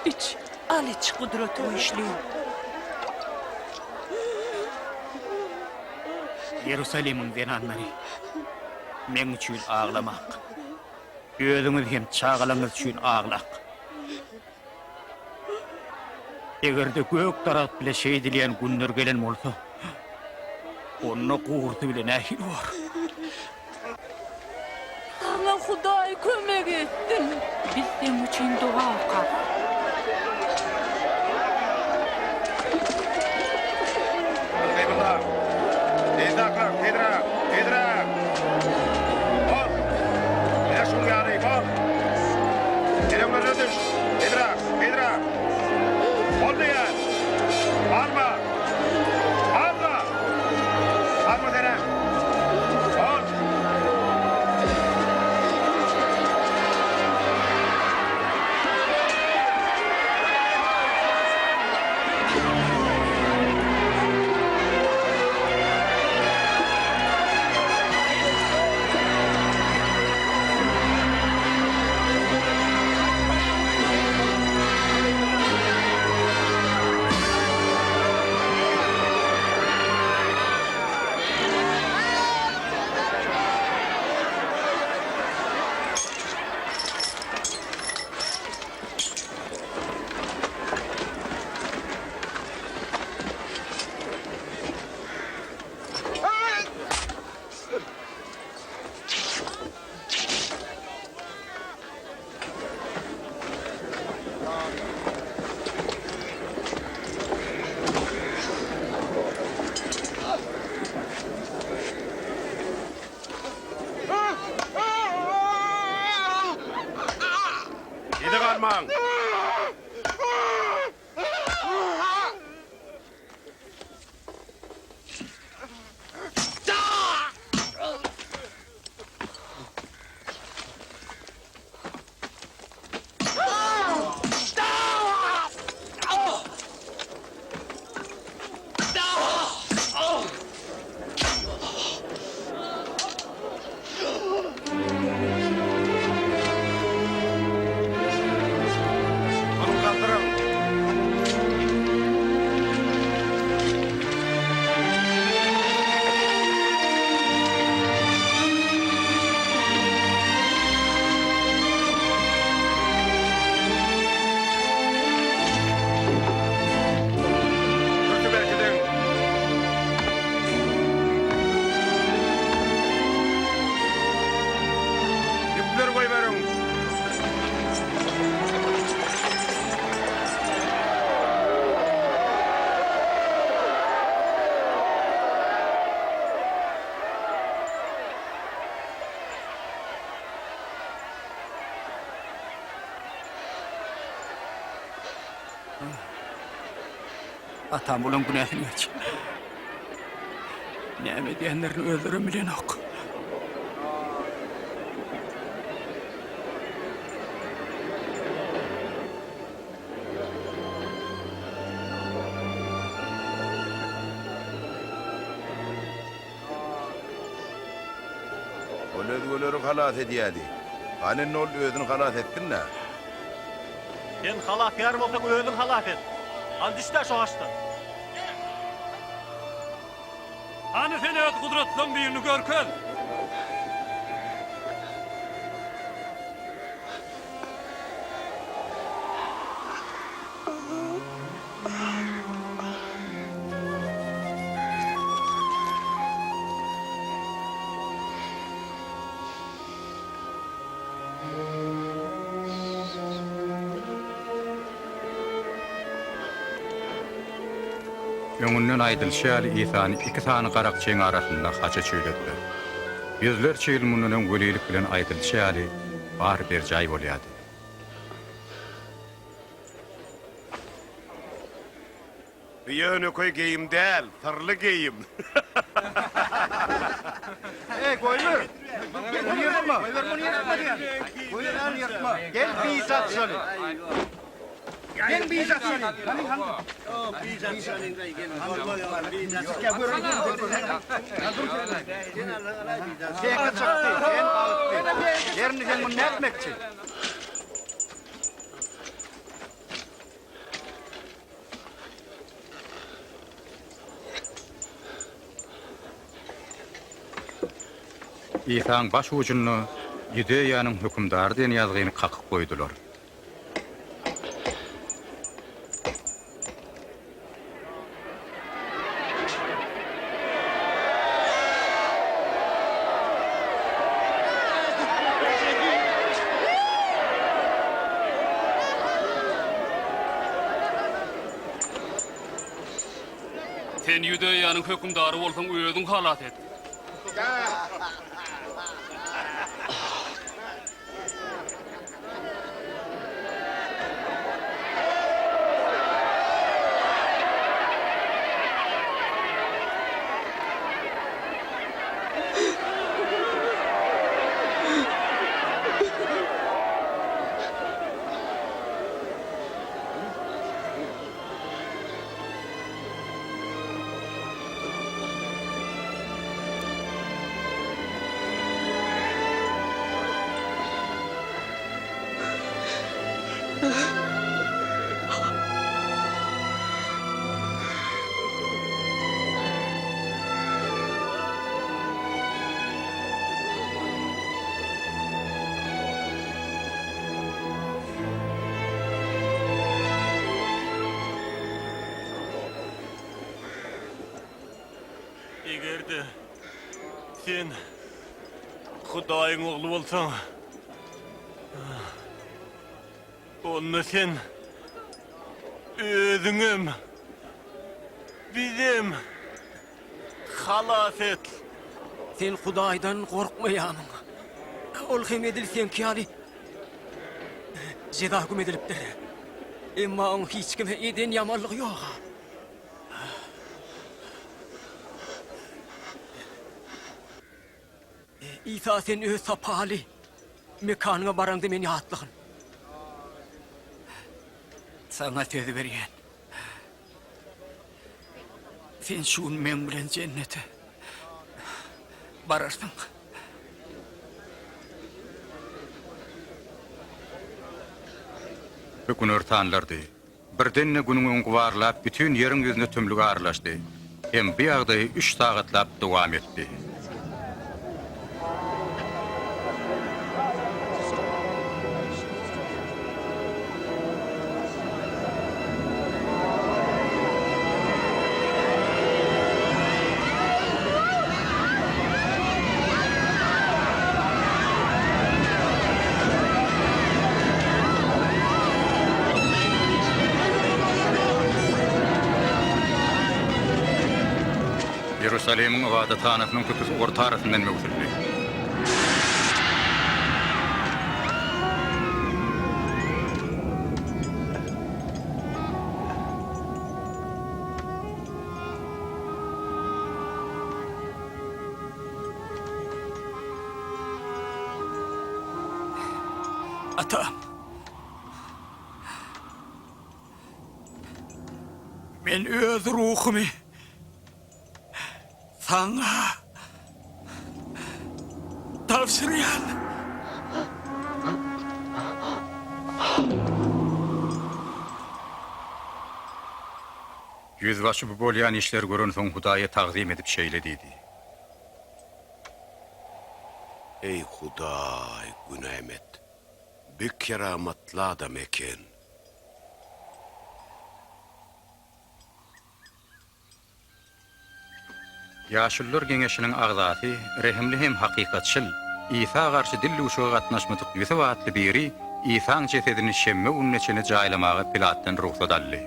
iç. Al, iç, Gudraty güýçli. Ýerusalimiň zenanlary, meň üçin aglamak. Özüňiz hem çagalaryňyz üçin aglak. Eger-de gök daragt bile şeýdilýän günler gelen bolsa, onda gurty bile nähili bor? Saňa Hudaý kömek etsin. Biz seň üçin doga okarys. Gymylda! Tez saklan, tizräk, tizräk! Bol! Ine şuň ýaly, bol! Ýeňlerine düş! Tizräk, tizräk! Bol diýýän! Galma! Galma! Galma senem! Bol! Yza galmaň! Ony galdyryň! Pürsi berkidiň! Ýüpleri goýberiň! Atam olaň günäsini geç. Näme edýänlerini özlerem bilenok. Ol özgeleri halas edýärdi. Hany indi ol özüni halas etsin-dä. Sen halasgär bolsaň özüň halas et. Hany düşdä şu agaçdan. Hany sen öz gudratlaň birini görkez. Öňünden aýdylyşy ýaly Isany iki sany garakçyň arasynda haça çüýlediler. Ýüzlerçe ýyl mundan öň welilik bilen aýdylyşy ýaly bary berjaý bolýardy. Bu ýönekeý geýim däl, syrly geýim. Eý, goýber! Muny ýyrtma! Goýber, muny ýyrtma diýýän! Goýber, muny ýyrtma! Gel, bijat şoly! Gel, bijat şoly! Hany, hany? Bijat şoly! Seka çykdy, sen bagtly. Ger indi sen muny nätmekçi? Isaň baş ujunda Ýudeýanyň hökümdary diýen ýazgyny kakyp goýdular. Sen Ýudeýanyň hökümdary bolsaň, özüň halas et. Eger-de sen Hudaýyň Ogly bolsaň, onda sen özüňem, bizem halas et. Sen Hudaýdan gorkmaýarmyň? Ol hem edil seňki ýaly. Jeza höküm edilipdir. Emma oň hiç kime eden ýamanlygy ýog-a. Isa sen öz sapaly mekanyňa baraňda meni ýatlagyn. Saňa söz berýän. Sen şu gün meň bilen jennete bararsyň. Bu günortanlardy. Birden-de günüň öňi gubarlap, bütin ýeriň ýüzüne tümlük aralaşdy. Hem bu ýagdaý üç sagatlap dowam etdi. Iýerusalimiň ybadathanasynyň tutuş orta arasyndan möwsüldi. Atam. Men öz ruhumy saňa tabşyrýan. Ýüzbaşy bu bolýan işleri görensoň Hudaýa tagzym edip şeýle diýdi. Eý, Hudaý, günäm et. Bi keramatly adam eken. Ýaşulular geňeşiniň agzasy, rehimli hem hakykatçyl, Isa garşy dil duşuga gatnaşmadyk Ýusup atly biri Isaň jesedini şenbe gününe çenli jaýlamaga Pilatdan rugsat aldy.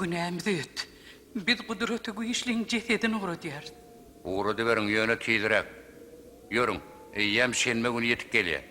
Günämizi öt. Biz Gudraty Güýçliň jesedini ugradýarys. Ugradyberiň, ýöne tizräk. Ýörüň, eýýäm şenbe güni ýetip gelýär.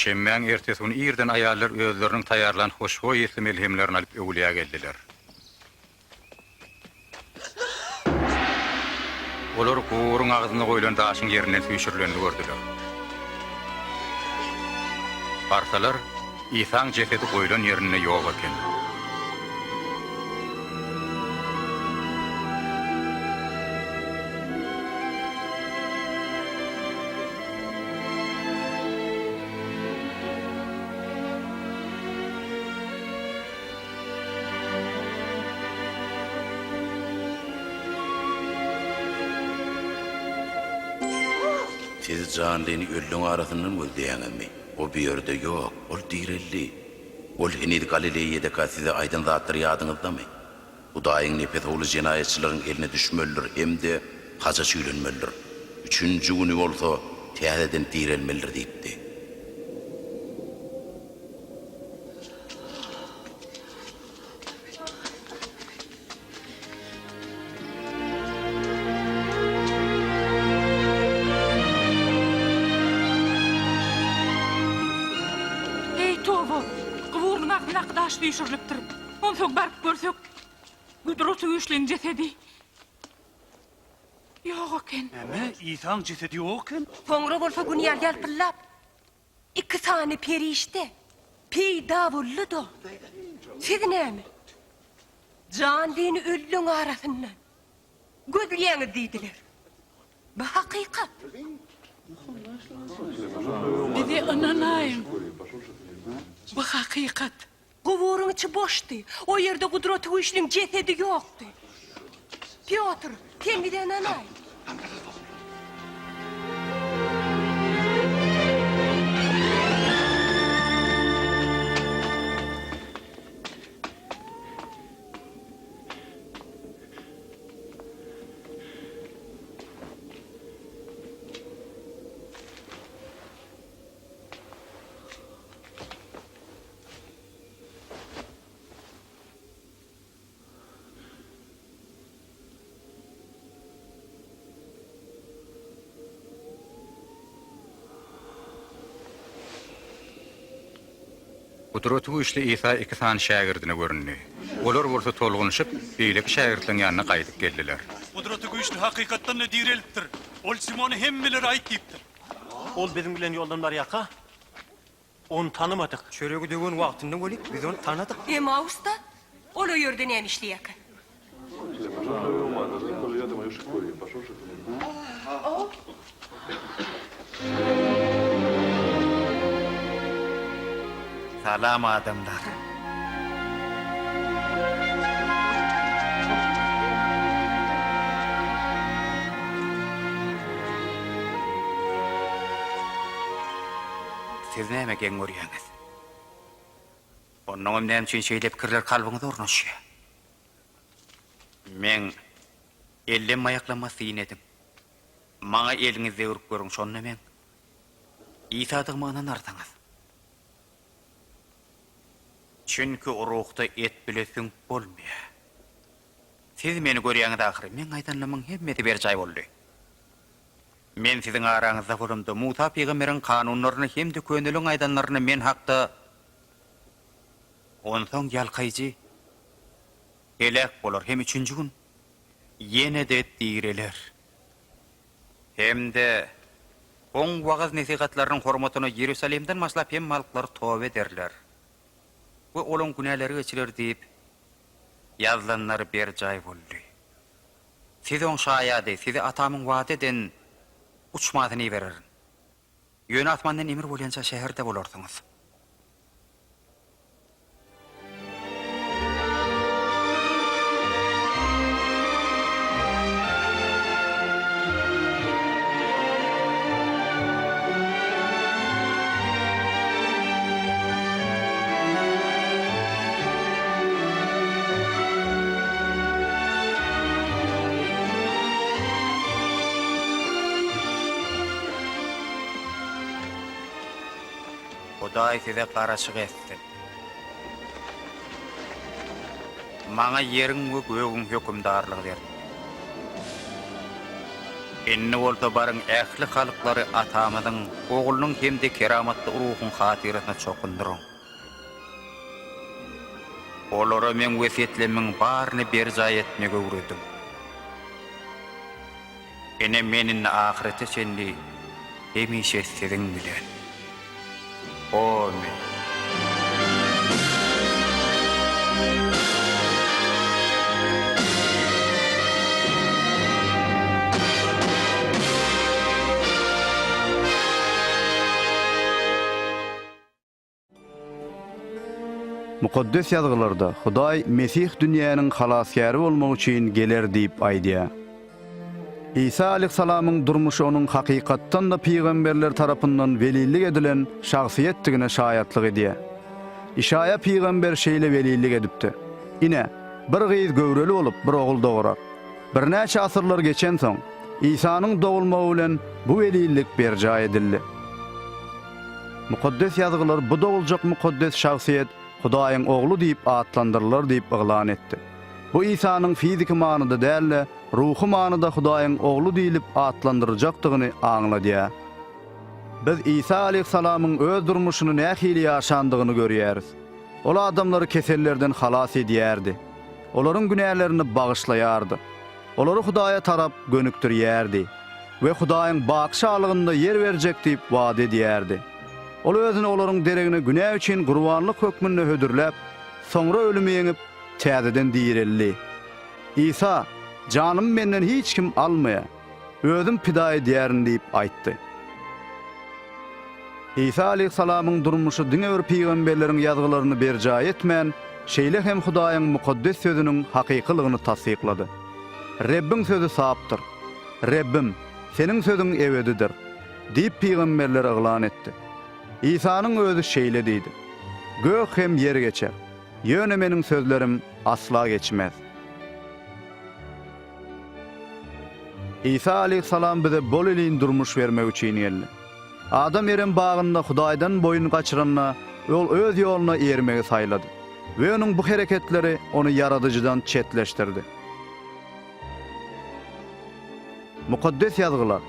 Şenbäň ertesi güni irden aýallar özleriniň taýýarlan hoşboý ysly melhemlerini alyp öwülýä geldiler. Olar guburyň agzynda goýlan daşyň ýerinden süýşürilenini gördüler. Barsalar, Isaň jesedi goýlan ýerinde ýok eken. Siz janlyny ölüleň arasyndan gözleýäňizmi? O bu ýerde ýok, ol direldi. Ol heniz Galileýadaka size aýdan zatlary ýadyňyzdamy? Hudaýyň Nepes Ogly jenaýatçylaryň eline düşmelidir hem-de haja çüýlenmelidir. Üçünji güni bolsa täzeden direlmelidir diýipdi. Eý, toba! Guburynyň agzyndaky daş süýşürilipdir. Onsoň baryp görsek, Gudraty Güýçliň jesedi ýok eken. Näme, Isaň jesedi ýok eken? Soňra bolsa Gün ýaly ýalpyldap, iki sany perişde peýda boldy-da, Siz näme, janlyny ölüleň arasyndan gözleýäňiz diýdiler. Bu hakykat. Bize ynanaýyň, bu hakykat. Guburyň içi boşdy. O ýerde Gudratygüýçlüň jesedi ýokdy. Pýotr, sen bize ynanaý. Gudratygüýçli Isa iki sany şägirdine göründi. Olar bolsa tolgunyşyp, beýleki şägirtleriň ýanyna gaýdyp geldiler. Gudratygüýçli hakykatdan-da direlipdir. Ol Simona hemmelere aýt diýipdir. Ol biziň bilen ýoldan barýarka, Ony tanymadyk. Çöregi döwen wagtynda weli biz ony tanadyk. Emmausda? Ol o ýerde näme işleýärkä? Salam adamlar. Siz näme geň görýäňiz? Onnoňam näme üçin şeýle pikirler kalbyňyza ornaşýar? Meň ellem-aýaklama syn ediň. Maňa eliňizi degrip görüň, şonda meň Isadygyma ynanarsyňyz. Çünki ruhda et bile süňk bolmaýar. Siz meni görýäňiz ahyry, meň aýdanlarymyň hemmesi berjaý boldy. Men siziň araňyzda bolamda, Musa pygamberiň kanunlaryny hem-de köneliň aýdanlaryny men hakda Onsoň ýalkaýjy heläk bolar hem üçünji gün ýene-de direler. Hem-de Oň wagyz-nesihatlarynyň hormatyna Iýerusalimden başlap hemme halklar toba ederler we olaň günäleri geçiler diýip, ýazylanlar berjaý boldy. Siz oň şaýady, size Atamyň wada eden uçmasyny ibererin. Ýöne asmandan emir bolýança şäherde bolarsyňyz. Hudaý size garaşyk etsin. Maňa ýeriň we gögüň hökümdarlygy berildi. Indi bolsa baryň ähli halklary Atamyzyň, Oglunyň hem-de Keramatly Ruhuň hatyrasyna çokundyryň. Olara meň wesýetlerimiň baryny berjaý etmegi öwrediň. Ine, men indi ahyrete çenli hemişe siziň bilen. Amin. Mukaddes Ýazgylarda Hudaý Mesih dünýäniň Halasgäri bolmak üçin geler diýip aýdýar. Isa aleyhissalamyň durmuşy onuň hakykatdan-da pygamberler tarapyndan welillik edilen şahsyýetdigine şaýatlyk edýär. Işaýa pygamber şeýle welillik edipdi, Ine, bir gyz göwreli bolup, bir ogul dogurar. Birnäçe asyrlar geçensoň, Isanyň dogulmagy bilen bu welillik berjaý edildi. Mukaddes Ýazgylar bu doguljak mukaddes şahsyýet Hudaýyň Ogly diýip atlandyrylar diýip yglan etdi. Bu Isanyň fiziki manyda däl-de, ruhy manyda Hudaýyň Ogly diýlip atlandyryljakdygyny aňladýar. Biz Isa aleýhissalamyň öz durmuşyny nähili ýaşandygyny görýäris. Ol adamlary kesellerden halas edýärdi. Olaryň günälerini bagyşlaýardy. Olary Hudaýa tarap gönükdirýärdi we Hudaýyň baky şalygynda ýer berjek diýip wada edýärdi. Ol özüni olaryň deregine günä üçin gurbanlyk hökmünde hödürläp, soňra ölümi ýeňip, täzeden direldi. Isa, Janymy menden hiç kim almaýar. Özüm pida edýärin diýip aýtdy. Isa aleýhissalamyň durmuşy diňe bir pygamberleriň ýazgylaryny berjaý etmän, şeýle hem Hudaýyň mukaddes sözüniň hakykylygyny tassyklady. Rebbiň sözi sapdyr. Rebbim, Seniň sözüň ebedidir diýip pygamberler yglan etdi. Isanyň özi şeýle diýdi, Gök hem ýer geçer, ýöne Meniň sözlerim asla geçmez. Isa aleýhissalam bize bol-elin durmuş bermek üçin geldi. Adam Erem bagynda Hudaýdan boýun gaçyranda, ol öz ýoluna ermegi saýlady we onuň bu hereketleri ony Ýaradyjydan çetleşdirdi. Mukaddes Ýazgylar,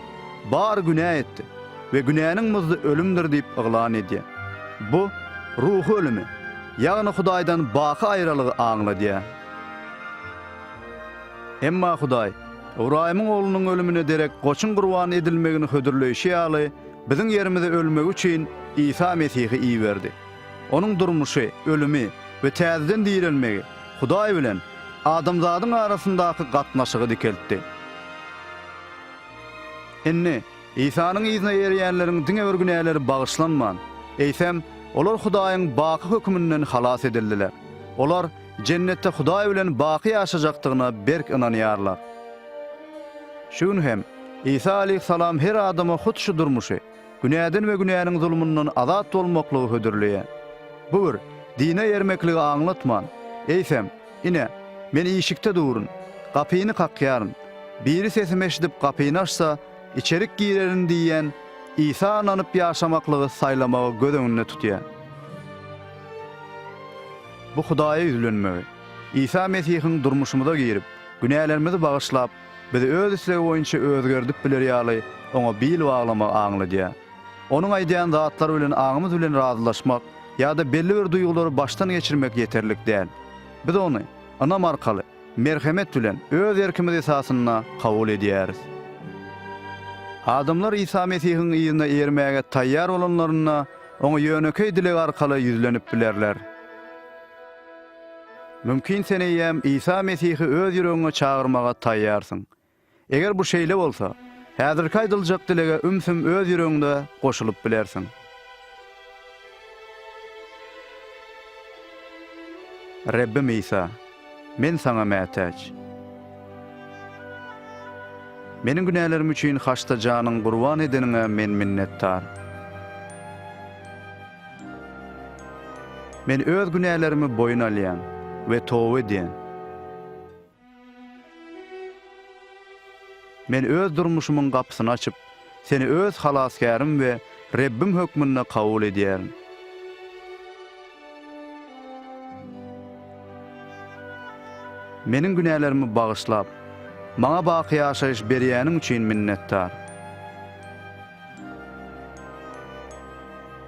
Bary günä etdi we günäniň muzdy ölümdir diýip yglan edýär. Bu, ruhy ölümi, ýagny Hudaýdan baky aýralygy aňladýar. Emma Hudaý, Ybraýymyň oglunyň ölümine derek goçuň gurban edilmegini hödürleýşi ýaly, biziň ýerimize ölmegi üçin Isa Mesihi iberdi. Onuň durmuşy, ölümi we täzeden direlmegi Hudaý bilen adamzadyň arasyndaky gatnaşygy dikeltdi. Indi, Isanyň yzyna eýerýänleriň diňe bir günäleri bagyşlanman, eýsem, olar Hudaýyň baky höküminden halas edildiler. Olar Jennetde Hudaý bilen baky ýaşajakdygyna berk ynanýarlar. Şu gün hem Isa aleýhissalam her adama hut şu durmuşy, günäden we günäniň zulmundan azat bolmaklygy hödürleýär. Bu bir dine ermekligi aňlatman, eýsem, Ine, Men işikde durun, gapyny kakýaryn. Biri sesimi eşidip gapyny açsa, içerik girerin diýýän Isa ynanyp ýaşamaklygy saýlamagy göz öňünde tutýar. Bu Hudaýa ýüzlenmegi, Isa Mesihiň durmuşymyza girip, günälerimizi bagyşlap, bizi Öz islegi boýunça özgerdip biler ýaly Oňa bil baglamagy aňladýar. Onuň aýdýan zatlary bilen aňymyz bilen razylaşmak ýa-da belli bir duýgulary başdan geçirmek ýeterlik däl. Biz Ony ynam arkaly, merhemet bilen, öz erkimiz esasynda kabul edýäris. Adamlar Isa Mesihiň yzyna eýermäge taýýar bolanlarynda, Oňa ýönekeý dileg arkaly ýüzlenip bilerler. Mümkin sen eýýäm Isa Mesihi öz ýüregiňe çagyrmaga taýýarsyň. Eger bu şeýle bolsa, häzirki aýdyljak dilege ümsüm öz ýüregiňde goşulyp bilersiň. Rebbim Isa, men Saňa mätäç. Meniň günälerim üçin haçda janyňy gurban edeniňe men minnetdar. Men öz günälerimi boýun alýan we toba edýän. Men öz durmuşymyň gapysyny açyp, Seni öz Halasgärim we Rebbim hökmünde kabul edýärin. Meniň günälerimi bagyşlap, maňa baky ýaşaýyş berýäniň üçin minnetdar.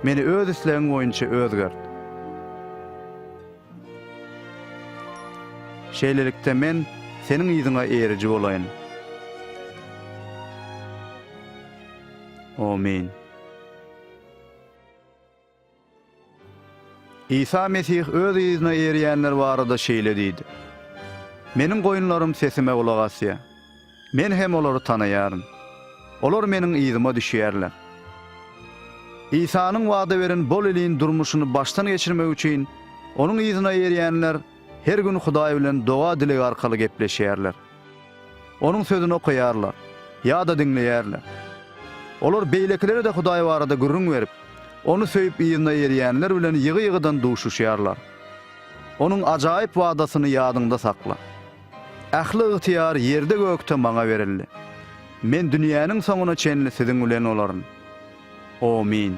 Meni öz islegiň boýunça özgert. Şeýlelikde men Seniň yzyňa eýeriji bolaýyn. Omyn. Isa Mesih öz yzyna eýerýänler barada şeýle diýdi, Meniň goýunlarym sesime gulak asýar. Men hem olary tanaýaryn. Olar meniň yzyma düşýärler. Isanyň wada beren bol-elin durmuşyny başdan geçirmek üçin, onuň yzyna eýerýänler her gün Hudaý bilen doga-dileg arkaly gepleşýärler. Onuň Sözüni okaýarlar ýa-da diňleýärler. Olar beýlekilere-de Hudaý barada gürrüň berip, Ony söýüp yzyna erýänler bilen ýygy-ýygydan duşuşýarlar. Onuň ajaýyp wadasyny ýadyňda sakla. Ähli ygtyýar ýerde-gökde Maňa berildi. Men dünýäniň soňuna çenli siziň bilen bolaryn. Omyn.